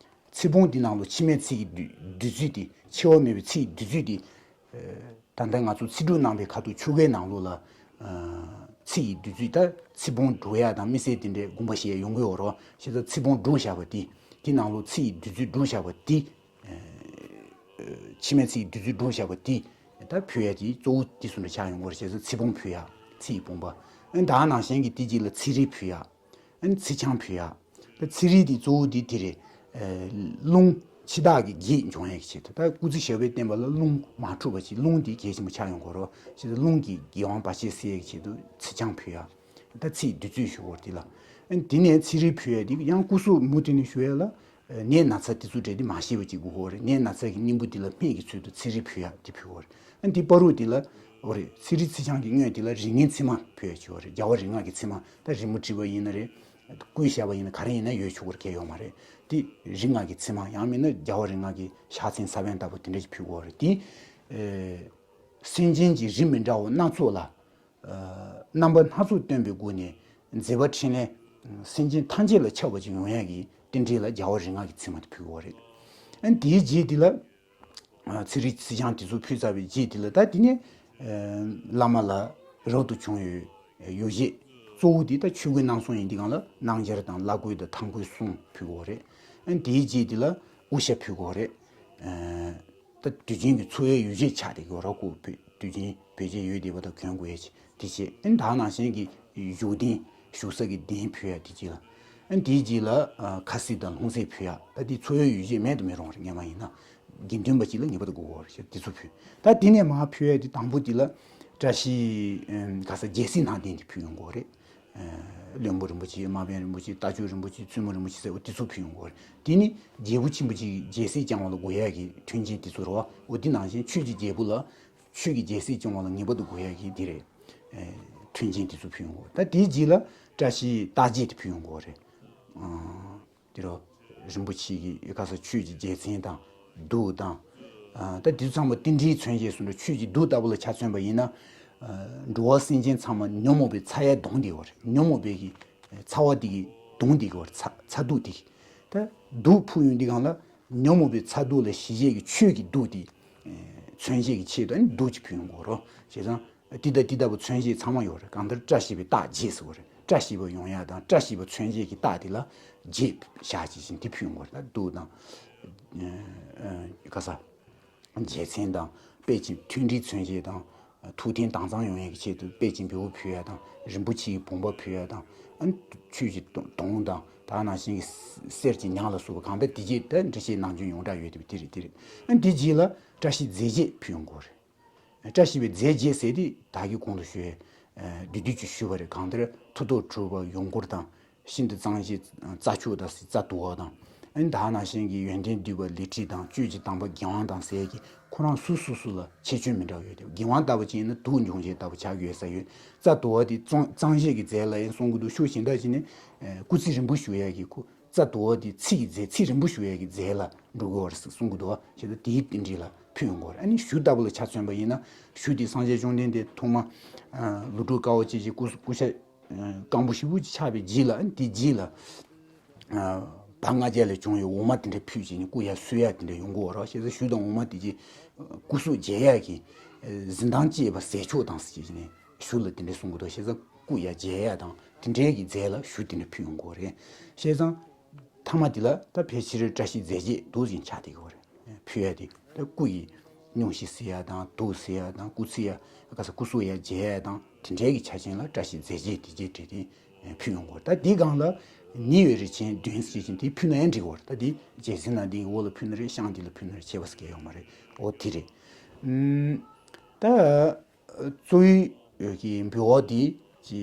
ཚེ་བུམ་འདི་ནང་ལ་འཆི་མེད་ཚེ་ཡི་བདུད་བདུད་རྩི་དེ། འཆི་བ་མེད་པའི་ཚེ་ཡི་བདུད་རྩི་དེ། ཨ་ད་ ད་ལྟ་ང་ཚོ་ཚིག་སྒྲུབ་གནང་བའི་ཁ་ཐུག་ཆོ་གའི་ནང་ལོགས་ལ། ཚིག་གི་བདུད་རྩི་ད་ཚིག་བོང་སྒྲུག་ཡ་དང་མི་སེར་དེ་འདྲའི་དགོངས་པ་བཞེས་ཡོང་གི་ཡོད་རོ། བྱས་ཙང་ཚིག་བོང་སྒྲུག་བཞག་པ་དེ་དེ་ནང་ལོགས་ཚིག་གི་བདུད་རྩི་སྒྲུག་བཞག་པ་དེ། ཕྱི་མའི་ཚིག་བདུད་རྩི་སྒྲུག་བཞག་པ་དེ་ད་ཕུལ་ཡ་དེ་གཙོ་བོ་དེ་ཚོ་འདྲ་ཆགས་ཡོང་གི་ཡོད་རེད། བྱས་ཙང་ཚིག་བོང་ཕུལ་ཡ་ཚིག་གི་བོང་པ། ཨ་ནི་ད་ནང་བཞིན་གྱི་དེ་རྗེས་ལ་ཚིག་རིས་ཕུལ་ཡ། ཨ་ནི་ཚིག་རྐྱང་ཕུལ་ཡ། ད་ཚིག་རིས་དེ་གཙོ་བོ་དེ་དེ་རེད། རླུང་འཆི་བདག་གི་བགེགས་འཇོམས་ཡ་གི་ཆེད་དུ། ད་སྐུ་ཚེ་ཞབས་པད་བརྟན་པ་ལ་རླུང་མ་འཁྲུགས་པ་ཅིག་རླུང་དེ་གལ་ཆེན་པོ་ཆགས་ཡོང་གི་ཡོད་རེད། བྱས་ཙང་རླུང་གི་གི་དབང་བར་ཆད་སེལ་ཡ་གི་ཆེད་དུ་ཚིག་རྐྱང་ཕུལ་ཡ། ད་ཚིག་བདུད་རྩི་ཞུ་བ་དེ་ལ། ཨ་ནི་དེ་ནས་ཚིག་རིས་ཕུལ་ཡ་དེ་ཡང་སྐུ་གཟུགས་མུ་མཐུད་ནས་ཞུ་ཡ་ལ། ནད་ན་ཚ་དེ་ཚོ་འདྲ་དེ་མ་ཤེས་པ་ཅིག་དགོས་ཀྱི་ཡོད་རེད། ནད་ན་ཚ་གི་སྙིང་པོ་དེ་ལ་སྨན་གྱི་ཚུལ་དུ་ཚིག་རིས་ཕུལ་ཡ་དེ་ཕུལ་བ་རེད། ཨ་ནི་དེ་བར་དུ་དེ་ལ་འོ་རེད། ཚིག་རིས་ཚིག་རྐྱང་གི་སྔོན་དེ་ལ་རིགས་ངན་མཚེ་མ་ཕུལ་ཡ་ཅིག་ཡོད་རེད། རྒྱལ་བ་རིགས་ལྔ་གི་མཚེ་མ། ད་རི་མོ་བྲིས་པ་ཡིན་ན་རེད། བརྐོས་བཞག་པ་ཡིན་ན་ག་རེ་ཡིན་ན་ཡོད་ཆོག་གི་ཡོད་མ་རེད། དེ་རིགས་ལྔ་གི་མཚེ་མ་ཡང་མིན་ན་རྒྱལ་བ་རིགས་ལྔ་གི་ཕྱག་མཚན་ས་བོན་ལྟ་བུ་དེ་འདྲ་ཞིག་ཕུལ་དགོས་རེད། དེ་སེམས་ཅན་གྱི་རིགས་མི་འདྲ་བ་སྣ་ཚོགས་ལ་རྣམ་པ་སྣ་ཚོགས་སྟོན་པའི་སྒོ་ནས་མཛད་པ་འཕྲིན་ལས་སེམས་ཅན་ཐམས་ཅད་ལ་ཁྱབ་པ་ཅིག་ཡོང་ཡ་གི་རྟེན་འབྲེལ་ལ་རྒྱལ་བ་རིགས་ལྔ་གི་མཚེ་མ་དེ་ཕུལ་དགོས་རེད། ཨ་ནི་དེའི་རྗེས་དེ་ལ། ཚིག་རིས་ཚིག་རྐྱང་དེ་ཚོ་ཕུལ་ཚར་བའི་རྗེས་དེ་ལ། ད་དེ་ནས་བླ་མ་ལ་རབ་ཏུ་བྱུང་བའི་ཡོ་བྱད་གཙོ་བོ་དེ་ད་ཆོས་གོས་གནང་སོང་ཡིན་དེ་གང་ལ་སྣང་ཆར་དང་བླ་གོས་དང་ཐང་གོས་གསུམ་ཕུལ་དགོས་རེད། ཨ་ནི་དེའི་རྗེས་དེ་ལ་དབུ་ཞྭ་ཕུལ་དགོས་རེད། ད་དུས་ཆེན་གྱི་འཚོ་བའི་ཡོ་བྱད་ཆགས་བསྡད་ཀྱི་ཡོད་ར། ཁོ་བོད་དུས་ཆེན་བོད་ཆས་ཡོད་བསྡད་པ་དང་གྱོན་དགོས་ཡ་ཆེད་དེ་བྱས། ཨ་ནི་ད་ནང་བཞིན་གྱི་བཞུགས་གདན་བཞུགས་ས་གི་གདན་ཕུལ་ཡ་དེ་གཅིག་ལ། ཨ་ནི་དེའི་རྗེས་ལ་ཁ་སིལ་དང་ལྷུང་བཟེད་ཕུལ་ཡ། ད་དེ་འཚོ་བའི་ཡོ་བྱད་མེད་དུ་མི་རུང་བ་རེད། སྔོན་མ་ཡིན་ན་དགེ་འདུན་པ་གཅིག་ལ་ངེས་པར་དུ་དགོས་པ་རེད། དེ་ཚོ་ཕུལ། ད་དེ་ནས་མར་ཕུལ་ཡ་དེ་དང་པོ་དེ་ལ་བཀྲ་ཤིས་ག་ས་རྒྱལ་སྲིད་སྣ་ལྡན་དེ་ཕུལ་ཡོང་དགོས་རེད། བློན་པོ་རིན་པོ་ཆེ། དམག་དཔོན་རིན་པོ་ཆེ། རྟ་མཆོག་རིན་པོ་ཆེ། བཙུན་མོ་རིན་པོ་ཆེ་ཟེར་བ་དེ་ཚོ་ཕུལ་ཡོང་དགོས་རེད། དེ་ནི་རྒྱལ་པོ་ཆེན་པོ་གཅིག་རྒྱལ་སྲིད་སྐྱོང་བ་ལ་དགོས་ཡ་གི་མཐུན་རྐྱེན་དེ་ཚོ་རེད་བ། འོ་དེ་ནང་བཞིན་ཆོས་ཀྱི་རྒྱལ་པོ་ལ་ཆོས་ཀྱི་རྒྱལ་སྲིད་སྐྱོང་བ་ལ་ངེས་པར་དུ་དགོས་ཡ་གི་དེ་རེད། མཐུན་རྐྱེན་དེ་ཚོ་ཕུལ་ཡོང་དགོས། ད་དེའི་རྗེས་ལ་བཀྲ་ཤིས་རྟགས་བརྒྱད་དེ་ཕུལ་ཡོང་དགོས་རེད། དེ་རུ་རིན་པོ་ཆེ་གི་ག་ས་ཆོས་ཀྱི་རྒྱལ་མཚན་དང་། གདུགས་དང་། ཨ་ད་དེ་ཚོ་ཚང་མ་རྟེན་འབྲེལ་མཚོན་བྱེད་སུ་འགྲོ། ཆོས་ཀྱི་གདུགས་ལྟ་བུ་ལ་ཆ་མཚོན་པ་ཡིན་ན། ཨ་འགྲོ་བ་སེམས་ཅན་ཚང་མ་ཉོན་མོངས་པའི་ཚ་ཡས་གདུང་དེ་ཡོད་རེད། ཉོན་མོངས་པའི་གི་ཚ་བ་དེ་གི་གདུང་དེ་གི་ཡོད་རེད། ཚ་ཚ་གདུགས་དེ་གི། ད་གདུགས་ཕུལ་ཡོང་དུས་སྒང་ལ་ཉོན་མོངས་པའི་ཚ་གདུགས་ལ་ཞི་བྱེད་ཀྱི་ཆོས་ཀྱི་གདུགས་དེ་མཚོན་བྱེད་ཀྱི་ཆེད་དུ་ཨ་ནི་གདུགས་ཅིག་ཕུལ་ཡོང་དགོས་རེད། བྱས་ཙང་། འདི་དང་འདི་ལྟ་བུ་མཚོན་བྱེད་ཚང་མ་ཡོད་རེད། གང་ལྟར་བཀྲ་ཤིས་པའི་རྟགས་བརྒྱད་ཟེར་བ་རེད། བཀྲ་ཤིས་པ་ཡོང་ཡ་དང་བཀྲ་ཤིས་པ་མཚོན་བྱེད་ཀྱི་རྟགས་དེ་ལ་བརྒྱད་བཞག་ཅིག་བཞིན་དེ་ཕུལ་ཡོང་བ་རེད། ད་གདུགས་དང་། ཨ་ཨ་ག་ས། རྒྱལ་མཚན་དང་། དཔལ་ཆེན་མཐུན་སྒྲིལ་མཚོན་བྱེད་དང་། ཐུགས་མཐུན་དྭངས་གཙང་ཡོང་ཡ་གི་ཆེད་དུ་དཔལ་ཆེན་བེའུ་ཕུལ་ཡ་དང་། རིན་པོ་ཆེའི་བུམ་པ་ཕུལ་ཡ་དང་། ཨ་ཆོས་ཀྱི་དོང་དང་། ད་ནང་བཞིན་གྱི་གསེར་གྱི་ཉ་ལ་སོགས་པ་གང་ལྟར་དེ་རྗེས་ད་འགྲེལ་བཤད་ནང་བྱོན་ཡོངས་གྲགས་ཡོད་དེ་དེ་རེད། དེ་རེད། ཨ་འདི་རྗེས་ལ་བཀྲ་ཤིས་རྫས་བརྒྱད་ཕུལ་ཡོང་དགོས་རེད། བཀྲ་ཤིས་པའི་རྫས་བརྒྱད་ཟེར་དེ་ད་གིན་གོང་དུ་ཞུས། བསྡུས་བསྡུས་ཀྱིས་ཞུས་པ་རེད། གང་ལྟར་མཐུ་སྟོབས་གྲུབ་པ་ཡུངས་འཁོར་དང་། ཤིན་ཏུ་གཙང་ཞིང་རྩ་མཆོག་དང་རྩ་དུ་བ་དང་། ཨ་ནི་ད་ནང་བཞིན་གྱི་ཡོན་ཏན་བསྡུས་པ་ལི་ཁྲི་དང་། གཅོད་ཀྱི་དམ་པ་དགེ་དབང་དང་ཟེར་གྱི་ཁོ་རང་སོ་སོ་སོ་ལ་ཁྱད་ཆོས་མི་འདྲ་བ་ཡོད་དེ། དགེ་དབང་ལྟ་བུ་ཅིག་ཡིན་ན་དུག་འབྱུང་བྱེད་ལྟ་བུ་ཆགས་ཡོད་ས་ཡོད། རྩ་དུ་བ་དེ་གཙང་གཙང་བཞེད་ཀྱི་རྫས་ལ་ཡང་གསུང་གི་འདུག་ཤོག་གཞན་དག་ཅིག་ནི་སྐུ་ཚེ་རིང་པོ་བཞུགས་ཡས་ཀྱི་ཁོ། རྩ་དུ་བ་དེ་ཚིག་གི་རྫས། ཚིག་རིང་པོ་ཞུ་ཡས་ཀྱི་རྫས་ལ་འགྲོ་དགོས་པ་རེད་ཟེར་གསུང་གི་འདུག་བ། བྱས་ཙང་དེའི་རྟེན་འབྲེལ་ལ་ཕུལ་ཡོང་གི་ཡོད་རེད། ཨ་ནི་གཞུ་ལྟ་བུ་ལ་ཆ་མཚོན་པ་ཡིན་ན། གཞུ་དེ་སངས་རྒྱས་བཅོམ་ལྡན་འདས་ཐོག་མ་ལོ་དྲུག་དཀའ་བ་སྤྱད་ཀྱི་སྐུ་སྐུ་ཤ་སྐམ་པོ་ཞེ་པོ་ཅིག་ཆགས་པའི་རྗེས་ལ། ཨ་ནི་དེའི་རྗེས་ལ་བ་ལྔ་བརྒྱ་ལས་བྱུང་བའི་འོ་མ་དེ་འདྲ་ཕུལ་བྱས་ནས་སྐུ་ཡར་གསོལ་ཡ་དེ་འདྲ་ཡོང་གི་ཡོད་རེད། བྱས་ཙང་གཞུ་དང་འོ་མ་དེ་གྱིས་སྐུ་གཟུགས་མཇལ་ཡ་གི་གཟི་མདངས་སྐྱེས་པ་ཟས་མཆོག་དང་ཟེར་བྱས་ནས། གཞུ་ལ་དེ་འདྲའི་གསུང་གི་འདུག་བྱས་ཙང་སྐུ་ཡར་མཇལ་ཡ་དང་དེ་འདྲའི་གི་རྫས་ལ་གཞུ་དེ་འདྲ་ཕུལ་ཡོང་གི་ཡོད་རེད། བྱས་ཙང་། ཐ་མ་དེ་ལ་ད་ཕལ་ཆེར་བཀྲ་ཤིས་རྫས་བརྒྱད་འདུག་ཟིན་ཆགས་བསྡད་ཀྱི་ཡོད་རེད། ཕུལ་ཡ་དེ་ད་སྐུ་ཡི་སྙུང་གཞི་ཟེར་ཡ་དང་། དུག་ཟེར་ཡ་དང་། སྐུ་ཚེ་ཡ་ག་ས་སྐུ་གཟུགས་ཡར་མཇལ་ཡ་དང་། དེ་འདྲའི་གི་ཆ་རྐྱེན་ལ་བཀྲ་ཤིས་རྫས་བརྒྱད་དེ་བརྒྱད་བྲིས་ཏེ་ཕུལ་ཡོང་གི་ཡོད་རེད། ད་དེའི་སྒང་ལ་ཉེ་བའི་རིགས་ཆེན་བདུན་ཟེར་བཞིན་དེ་ཕུལ་ན་ཡང་འགྲིག་གི་ཡོད་རེད། ད་དེ་རྒྱལ་སྲིད་སྣ་ལྡན་གྱི་འོག་ལ་ཕུལ་ན་རེད། ཤངས་དེ་ལ་ཕུལ་ན་རེད། ཁྱད་པར་གང་ཡང་ཡོད་མ་རེད། འོ་དེ་རེད། ཨུམ། ད། གཙོ་བོའི་གི་འབུལ་བ་འདི་ཀྱི་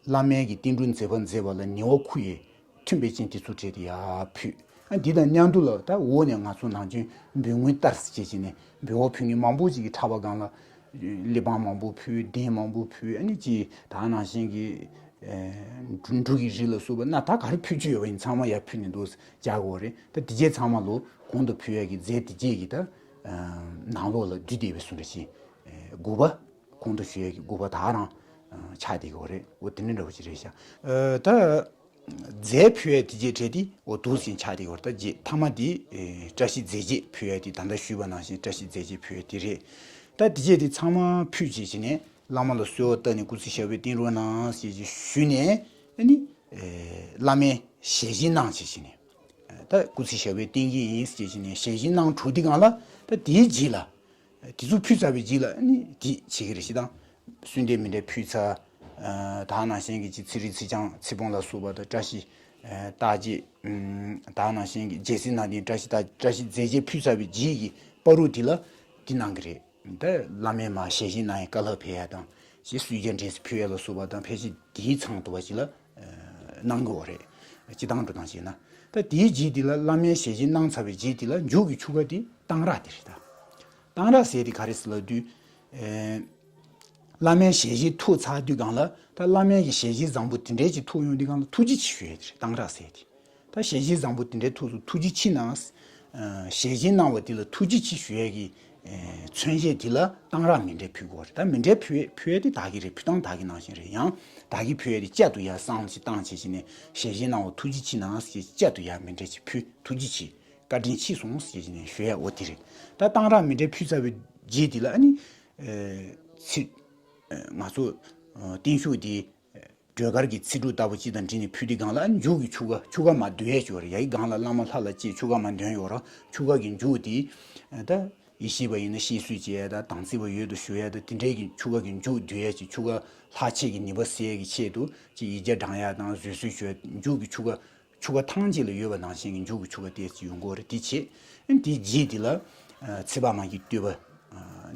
བླ་མའི་གི་བསྟན་འགྲོའི་མཛད་པ་མཛད་པ་ལ་ཉེ་བར་མཁོ་བའི་མཐུན་དཔེ་ཅན་དེ་ཚོ་བྲིས་ཏེ་ཡར་ཕུལ། ཨ་འདི་དང་མཉམ་དུ་ལ་ད་འོག་ནས་ང་ཚོ་ནང་ཆོས་འབུལ་དངུལ་ལྟར་ཟེར་བྱས་ནས་འབུལ་བ་ཕུལ་མཁན་མང་པོ་ཅིག་གིས་འཁྲབ་པ་སྒང་ལ་གླེགས་བམ་མང་པོ་ཕུལ། གདན་མང་པོ་ཕུལ། ཨ་ནི་ཅི་ད་ནང་བཞིན་གྱི་འབྲུ་འབྲུ་གི་རིགས་ལ་སོགས་པ་སྣ་ད་ག་རེ་ཕུལ་རྒྱུ་ཡོད་པ་ཡིན་ཚང་མ་ཡར་ཕུལ་ནས་འདུག་སྦྱར་དགོས་རེད། ད་འདི་བྱས་ཚང་མ་ལོ་གོང་དུ་ཕུལ་ཡ་གི་རྫས་འདི་བྱས་ཀྱི་ད་ནང་ལོགས་ལ་བསྡུས་བསྡད་པའི་བཟོ་འདྲ་ཞིག་དགུ་པ། གོང་དུ་ཞུ་ཡས་ཀྱི་དགུ་པ་ད་རང་ཆགས་བསྡད་ཀྱི་ཡོད་རེད། འོ་དེ་འདྲ་འདྲ་བོ་ཅིག་རེད་ཤག་ཨ་ད་རྫས་ཕུལ་ཡས་དེ་རྗེས་བྲིས་ཏེ་འོ་འདུག་སེ་ཆགས་བསྡད་ཀྱི་ཡོད་རེད། ད་རྗེས་མཐའ་མ་དེ་ཨེ་བཀྲ་ཤིས་རྫས་བརྒྱད་ཕུལ་ཡས་དེ་ད་ལྟ་ཞུས་པ་ནང་བཞིན་བཀྲ་ཤིས་རྫས་བརྒྱད་ཕུལ་ཡས་དེ་རེད། ད་དེ་རྗེས་དེ་ཚང་མ་ཕུད་བྱས་བྱས་ནས་བླ་མ་ལ་གསོལ་བ་བཏབ་ནས་སྐུ་ཚེ་ཞབས་པད་བརྟན་རོགས་གནང་ཞེས་ཞུས་ནས། ཨ་ནི་བླ་མའི་ཞལ་བཞེས་གནང་བྱས་བྱས་ནས། ད་སྐུ་ཚེ་ཞབས་པད་བརྟན་གྱི་ཡིན་ཞེས་བྱས་ནས་ཞལ་བཞེས་གནང་གྲུབ་དུས་སྒང་ལ། ད་དེའི་རྗེས་ལ། དེ་ཚོ་ཕུལ་ཚར་བའི་རྗེས་ལ་ཨ་ནི་དེ་བྱེད་ཀྱི་རེད། ཞེ་དང་། གསོལ་འདེབས་མཎྜལ་ཕུལ་ཚར། ད་ནང་བཞིན་གྱི་ཅིག་ཚེ་རིལ་ཚེ་ཆང་ཚེ་སྤོང་ལ་སོགས་པ་དང་བཀྲ་ཤིས་རྟགས་བརྒྱད། ད་ནང་བཞིན་གྱི་རྒྱལ་སྲིད་ནང་བསྟན་བཀྲ་ཤིས་རྟགས་བཀྲ་ཤིས་རྫས་བརྒྱད་ཕུལ་ཚར་བའི་རྗེས་ཀྱི་བར་དུ་དེ་ལ་དེ་གནང་གི་རེད། ད་བླ་མའི་མར་ཞལ་བཞེས་གནང་ཡའི་བཀའ་སློབ་ཕེབས་ཡ་དང་། ཞེས་གསོལ་ཇ་འབྲས་སིལ་ཕུལ་ཡ་ལ་སོགས་པ་དང་ཕལ་ཆེར་དེའི་ཚང་དུ་བ་ཞིག་ལ་གནང་དགོས་པ་རེད། སྤྱི་བཏང་འགྲོ་སྟངས་བྱས་ན། ད་དེའི་རྗེས་དེ་ལ་བླ་མའི་ཞལ་བཞེས་གནང་ཚར་བའི་རྗེས་དེ་ལ་མཇུག་གི་ཆོ་ག་དེ་གཏང་རག་དེ་རེད་ད། གཏང་རག་ཟེར་དེ་ག་རེ་ཟེར་ལབ་དུས། བླ་མའི་ཞལ་བཞེས་ཐུགས་ཚར་དུས་སྒང་ལ་ད་བླ་མའི་གི་ཞལ་བཞེས་བཟང་པོ་དེ་འདྲའི་ཅིག་ཐུགས་ཡོང་དུས་སྒང་ལ་ཐུགས་རྗེ་ཆེ་ཞུ་ཡ་དེ་རེད། གཏང་རག་ཟེར་དེ། ད་ཞལ་བཞེས་བཟང་པོ་དེ་འདྲའི་ཐུགས་སུ་ཐུགས་རྗེ་ཆེ་གནང་། ཞལ་བཞེས་གནང་བ་དེ་ལ་ཐུགས་རྗེ་ཆེ་ཞུ་ཡས་ཀྱི་མཚོན་བྱེད་དེ་ལ་གཏང་རག་མཎྜལ་ཕུལ་དགོས་རེད། ད་མཎྜལ་ཕུལ་ཕུལ་ཡས་དེ་བདག་གི་རེད། ཕུལ་སྟངས་བདག་གི་ནང་བཞིན་རེད། ཡང་བདག་གིས་ཕུལ་ཡས་དེ་བསྐྱར་དུ་ཡར་བསང་ཞིག་བཏང་བྱས་བྱས་ནས་ཞལ་བཞེས་གནང་བ་ཐུགས་རྗེ་ཆེ་གནང་ཞེས་བསྐྱར་དུ་ཡར་མཎྜལ་ཅིག་ཕུལ། ཐུགས་རྗེ་ཆེ། བཀའ་དྲིན་ཆེ་སོང་ཞེས་བྱས་ནས་ཞུ་ཡས་འོ་དེ་རེད། ད་གཏང་རག་མཎྜལ་ཕུལ་ཚར་བའི་རྗེས་དེ་ལ་ཨ་ནི་ཚིག་ང་ཚོ་བརྟན་བཞུགས་དེ། སྒྲོལ་དཀར་གྱི་ཚིག་གྲུབ་ལྟ་བུ་ཅིག་དང་འབྲེལ་ནས་ཕུལ་དུས་སྒང་ལ་མཇུག་གི་ཆོ་ག་ཆོ་ག་མར་འདོན་ཡས་ཅིག་ཡོད་རེད། ཡ་གི་སྒང་ལ་བླ་མ་ལྷ་ལ་བཅས་ཆོ་ག་མར་འདོན་ཡོད་རེད། ཆོ་ག་གི་མཇུག་དེ། ད་ཡེ་ཤེས་པ་ཡིན་ན་གཤེགས་གསོལ་བྱེད་ཡས་དང་དམ་ཚིག་པ་འོད་དུ་ཞུ་ཡས་དང་དེ་འདྲའི་གི་ཆོ་ག་གི་མཇུག་འདོན་ཡས་ཅིག་ཆོ་ག་ལྷག་བཅས་ཀྱི་ནུས་པ་གསལ་གྱི་ཆེད་དུ་ཅིག་ཡིག་བརྒྱ་བགྲང་ཡས་དང་བཟོད་གསོལ་ཞུ་ཡས། མཇུག་གི་ཆོ་ག་ཆོ་ག་ཐམས་ཅད་ལ་ཡོད་པ་ནང་བཞིན་གྱི་མཇུག་གི་ཆོ་ག་དེ་ཅིག་ཡོང་གི་ཡོད་རེད། དེ་བྱེད། དེའི་རྗེས་དེ་ལ་ཚེ་དཔག་མ་གི་བསྟོད་པ་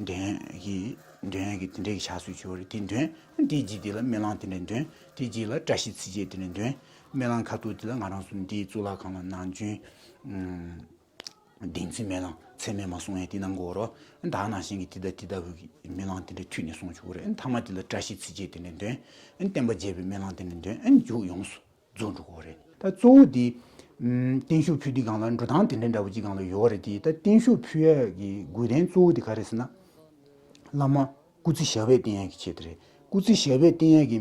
འདོན་གྱི་འདོན་གྱི་དེ་འདྲའི་གི་ཕྱག་སྲོལ་ཅིག་ཡོད་རེད། དེ་འདོན། དེའི་རྗེས་དེ་ལ་སྨོན་ལམ་དེ་འདྲ་འདོན། དེའི་རྗེས་ལ་བཀྲ་ཤིས་ཚིག་བཅད་དེ་འདྲ་འདོན། སྨོན་ལམ་ཁ་ཐུག་དེ་ལ་ང་རང་ཚོ་འདིའི་གཙུག་ལག་ཁང་ལ་ནམ་རྒྱུན་བདེན་ཚིག་སྨོན་ལམ་ཚད་མེད་མ་གསུང་ཡས་དེ་གནང་དགོས་རེད། ད་ནང་བཞིན་གྱི་དེ་ལྟ་དེ་ལྟ་བུ་གི་སྨོན་ལམ་དེ་འདྲ་མཐུད་ནས་གསུང་ཆོག་གི་རེད། མཐའ་མ་དེ་ལ་བཀྲ་ཤིས་ཚིག་བཅད་དེ་འདྲ་འདོན། བསྟན་པ་རྒྱས་པའི་སྨོན་ལམ་དེ་འདྲ་འདོན། མཇུག་ཡོངས་སུ་རྫོགས་འགྲོ་གི་རེད། ད་གཙོ་བོ་དེ། ཨམ། བརྟན་བཞུགས་ཕུལ་དུས་སྒང་ལ་འགྲོ་སྟངས་དེ་འདྲ་འདྲ་པོ་ཅིག་སྒང་ལ་ཡོད་རེད་དེ། ད་བརྟན་བཞུགས་ཕུལ་ཡས་ཀྱི་དགོས་དོན་གཙོ་བོ་དེ་ག་རེ་ཟེར་ན། བླ་མ་སྐུ་ཚེ་ཞབས་པད་བརྟན་ཡས་ཀྱི་ཆེད་དུ་རེད། སྐུ་ཚེ་ཞབས་པད་བརྟན་ཡས་ཀྱི་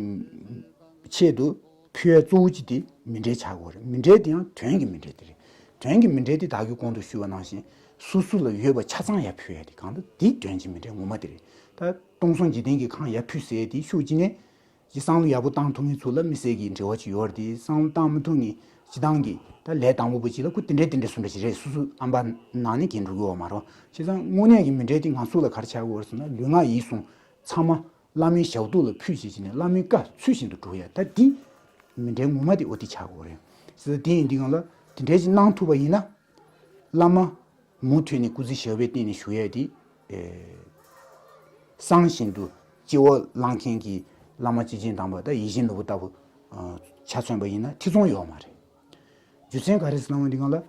ཆེད་དུ་ཕུལ་ཡས་གཙོ་བོ་གཅིག་དེ་མཎྜལ་ཆགས་དགོས་རེད། མཎྜལ་དེ་ཡང་དོན་གྱི་མཎྜལ་དེ་རེད། དོན་གྱི་མཎྜལ་དེ་ད་གིན་གོང་དུ་ཞུས་པ་ནང་བཞིན་སོ་སོ་ལ་ཡོད་པ་ཆ་ཚང་ཡར་ཕུལ་ཡས་དེ། གང་ལྟར་དེ་དོན་གྱི་མཎྜལ་ངོ་མ་དེ་རེད། ད་སྟོང་གསུམ་འཇིག་རྟེན་གྱི་ཁམས་ཡར་ཕུལ་ཟེར་ཡས་དེ་ཤུགས་ཀྱིས་ནས། ཅིག་བསམ་བློ་ཡག་པོ་བཏང་ཐུབ་མཁན་ཚོ་ལ་དམིགས་བསལ་གྱི་འབྲེལ་བ་ཅིག་ཡོད་རེད་དེ། བསམ་བློ་བཏང་མི་ཐུབ་མཁན་སྤྱིར་བཏང་གི་ད་ལས་དང་པོ་པ་ཅིག་ལ་ཁོ་དེ་འདྲས་དེ་འདྲས་སུ་འདྲ་ཞིག་རེད། སོ་སོ་ཨམ་པ་ནང་ནས་གྱེས་འགྲོ་གི་ཡོད་མ་རེད། བྱས་ཙང་དངོས་གནས་ཀྱི་མཎྜལ་དེ་ང་ཚོ་ལ་ག་རེ་ཆགས་ཀྱི་ཡོད་རེད་ཟེར་ན། ལུས་ངག་ཡིད་གསུམ་ཚང་མ་བླ་མའི་ཞབས་ཏོག་ལ་ཕུལ་བྱས་བྱས་ནས་བླ་མའི་བཀའ་ཚུལ་བཞིན་དུ་སྒྲུབ་ཡ། ད་འདི་མཎྜལ་ངོ་མ་དེ་འོ་དེ་ཆགས་ཀྱི་ཡོད་རེད། བྱས་ཙང་དེ་ཡིན་དུས་སྒང་ལ་དེ་འདྲས་ཅིག་གནང་ཐུབ་པ་ཡིན་ན། བླ་མ་མུ་མཐུད་ནས་སྐུ་ཚེ་ཞབས་པད་བརྟན་ནས་བཞུགས་ཡས་དེ། ཨེ། བསང་བཞིན་དུ་ལྕི་བ་བླང་མཁན་གྱི་བླ་མ་སྤྱི་ཆིངས་དམ་པ་དང་ཡིད་བཞིན་ནོར་བུ་ལྟ་བུ་ཆ་མཚོན་པ་ཡིན་ན་ཐེ་ཚོམ་ཡོད་མ་རེད། རྒྱུ་མཚན་ག་རེ་ཟེར་ན། འོན་ཏེ་གང་ལ།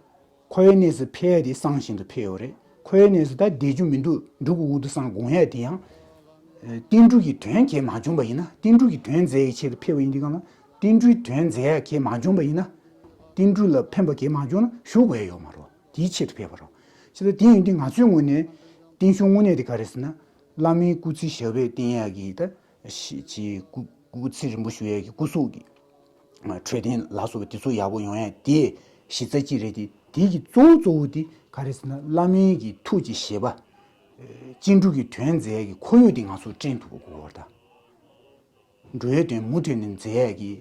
འཁོར་བའི་གནས་སུ་ཕེབས་ཡས་དེ་བསང་བཞིན་དུ་ཕེབས་ཡོད་རེད། འཁོར་བའི་གནས་སུ་ད་བསྡད་རྒྱུ་མི་འདུག་འགྲོ་དགོས་ཀྱི་འདུག་བསམ་དགོངས་ཡས་དེ་ཡང་། ཨེ། བསྟན་འགྲོ་གི་དོན་གལ་མ་བྱུང་བ་ཡིན་ན། བསྟན་འགྲོ་གི་དོན་མཛད་ཡས་ཆེད་དུ་ཕེབས་པ་ཡིན་དུས་སྒང་ལ། བསྟན་འགྲོའི་དོན་མཛད་ཡས་གལ་མ་བྱུང་བ་ཡིན་ན། བསྟན་འགྲོ་ལ་ཕན་པ་གལ་མ་བྱུང་ན་བཞུགས་དགོས་ཡས་ཡོད་མ་རེད། དེའི་ཆེད་དུ་ཕེབས་པ་རེད། བྱས་ཙང་དེ་ཡིན་དུས་ང་ཚོའི་ངོས་ནས་བརྟན་བཞུགས་དངོས་གནས་དེ་ག་རེ་ཟེར་ན། བླ་མའི་སྐུ་ཚེ་ཞབས་པད་བརྟན་ཡག་གི་ད་ཞི་ཅིག་སྐུ་སྐུ་ཚེ་རིང་པོ་བཞུགས་ཡག་གི་སྐུ་གཟུགས་ཀྱི་འཕྲོད་བསྟེན་ལ་སོགས་པ་དེ་ཚོ་ཡག་པོ་ཡོང་ཡག་དེ་གཞི་རྩ་གཅིག་རེད་དེ། དེ་གི་གཙོ་བོ་གཙོ་བོ་དེ་ག་རེ་ཟེར་ན། བླ་མའི་གི་ཐུགས་ཀྱི་བཞེད་པ། སྤྱི་འགྲོ་གི་དོན་མཛད་ཡག་གི་ཁོར་ཡུག་དེ་ང་ཚོ་བསྐྲུན་ཐུབ་པ་དགོས་པ་རེད་ད། འགྲོ་བའི་དོན་མུ་མཐུད་ནས་མཛད་ཡག་གི།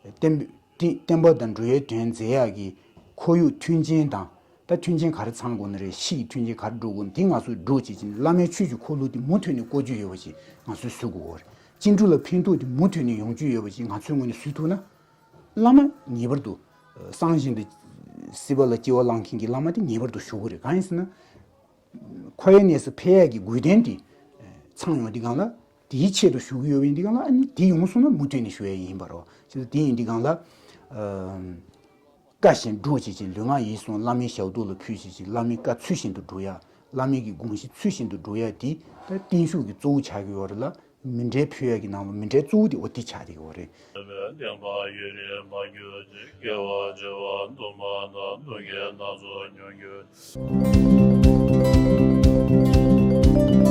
བསྟན་བསྟན་བསྟན་པ་དང་འགྲོ་བའི་དོན་མཛད་ཡག་གི་ཁོར་ཡུག་མཐུན་རྐྱེན་དང་། ད་མཐུན་རྐྱེན་ག་རེ་ཚང་དགོས་ནི་རེད། ཕྱི་ཡི་མཐུན་རྐྱེན་ག་རེ་འགྲོ་དགོས་ནི། དེ་ང་ཚོས་སྒྲུབ་བྱེད་ཀྱི་བླ་མའི་ཆོས་ཀྱི་འཁོར་ལོ་དེ་མུ་མཐུད་ནས་བསྐོར་རྒྱུ་ཡོད་པ་ཞིག་ང་ཚོས་བཟོ་དགོས་པ་རེད། སྤྱི་འགྲོ་ལ་ཕན་ཐོགས་དེ་མུ་མཐུད་ནས་ཡོང་རྒྱུ་ཡོད་པ་ཞིག་ང་ཚོའི་ངོས་ནས་བཟོ་ཐུབ་ན། བླ་མ་ངེས་པར་དུ། བསང་བཞིན་དུ། སྲིད་པ་ལ་སྐྱེ་བ་བླངས་མཁན་གྱི་བླ་མ་དེ་ངེས་པར་དུ་བཞུགས་དགོས་རེད། གང་ཡིན་ཟེར་ན། འཁོར་བའི་གནས་སུ་ཕེབས་ཡག་གི་དགོས་དོན་དེ་ཚང་ཡོང་དུས་སྒང་ལ། དེའི་ཆེད་དུ་བཞུགས་ཀྱི་ཡོད་པ་ཡིན་དུས་སྒང་ལ། ཨ་ནི་དེ་ཡོང་སོང་ན་མུ་མཐུད་ནས་བཞུགས་ཡག་ཡིན་པ་རེད། བྱས་ཙང་དེ་ཡིན་དུས་སྒང་ལ། ཨམ། བཀའ་བཞིན་སྒྲུབ་བྱེད་ཅིང་ལུས་ངག་ཡིད་གསུམ་བླ་མའི་ཞབས་ཏོག་ལ་ཕུལ་བྱེད་ཅིང་། བླ་མའི་བཀའ་ཚུལ་བཞིན་དུ་སྒྲུབ་ཡག་བླ་མའི་གི་དགོངས་གཞི་ཚུལ་བཞིན་དུ་སྒྲུབ་ཡག་དེ་ད་བརྟན་བཞུགས་ཀྱི་གཙོ་བོ་ཆགས་ཀྱི་ཡོད་རེད་ལ། མཎྜལ་ཕུལ་ཡག་གི་ནང་ལ་མཎྜལ་གཙོ་བོ་དེ་འོ་དེ་ཆགས་བསྡད་ཀྱི་ཡོད་རེད། བསྟན་པ་ཡུན་རིང་མ་གྱུར་ཅིག་དགེ་བ་བྱེ་བ་དུ་མ་དང་། སྡུག་བསྔལ་སྣ་ཚོགས་མྱོང་གྱུར་ཅིག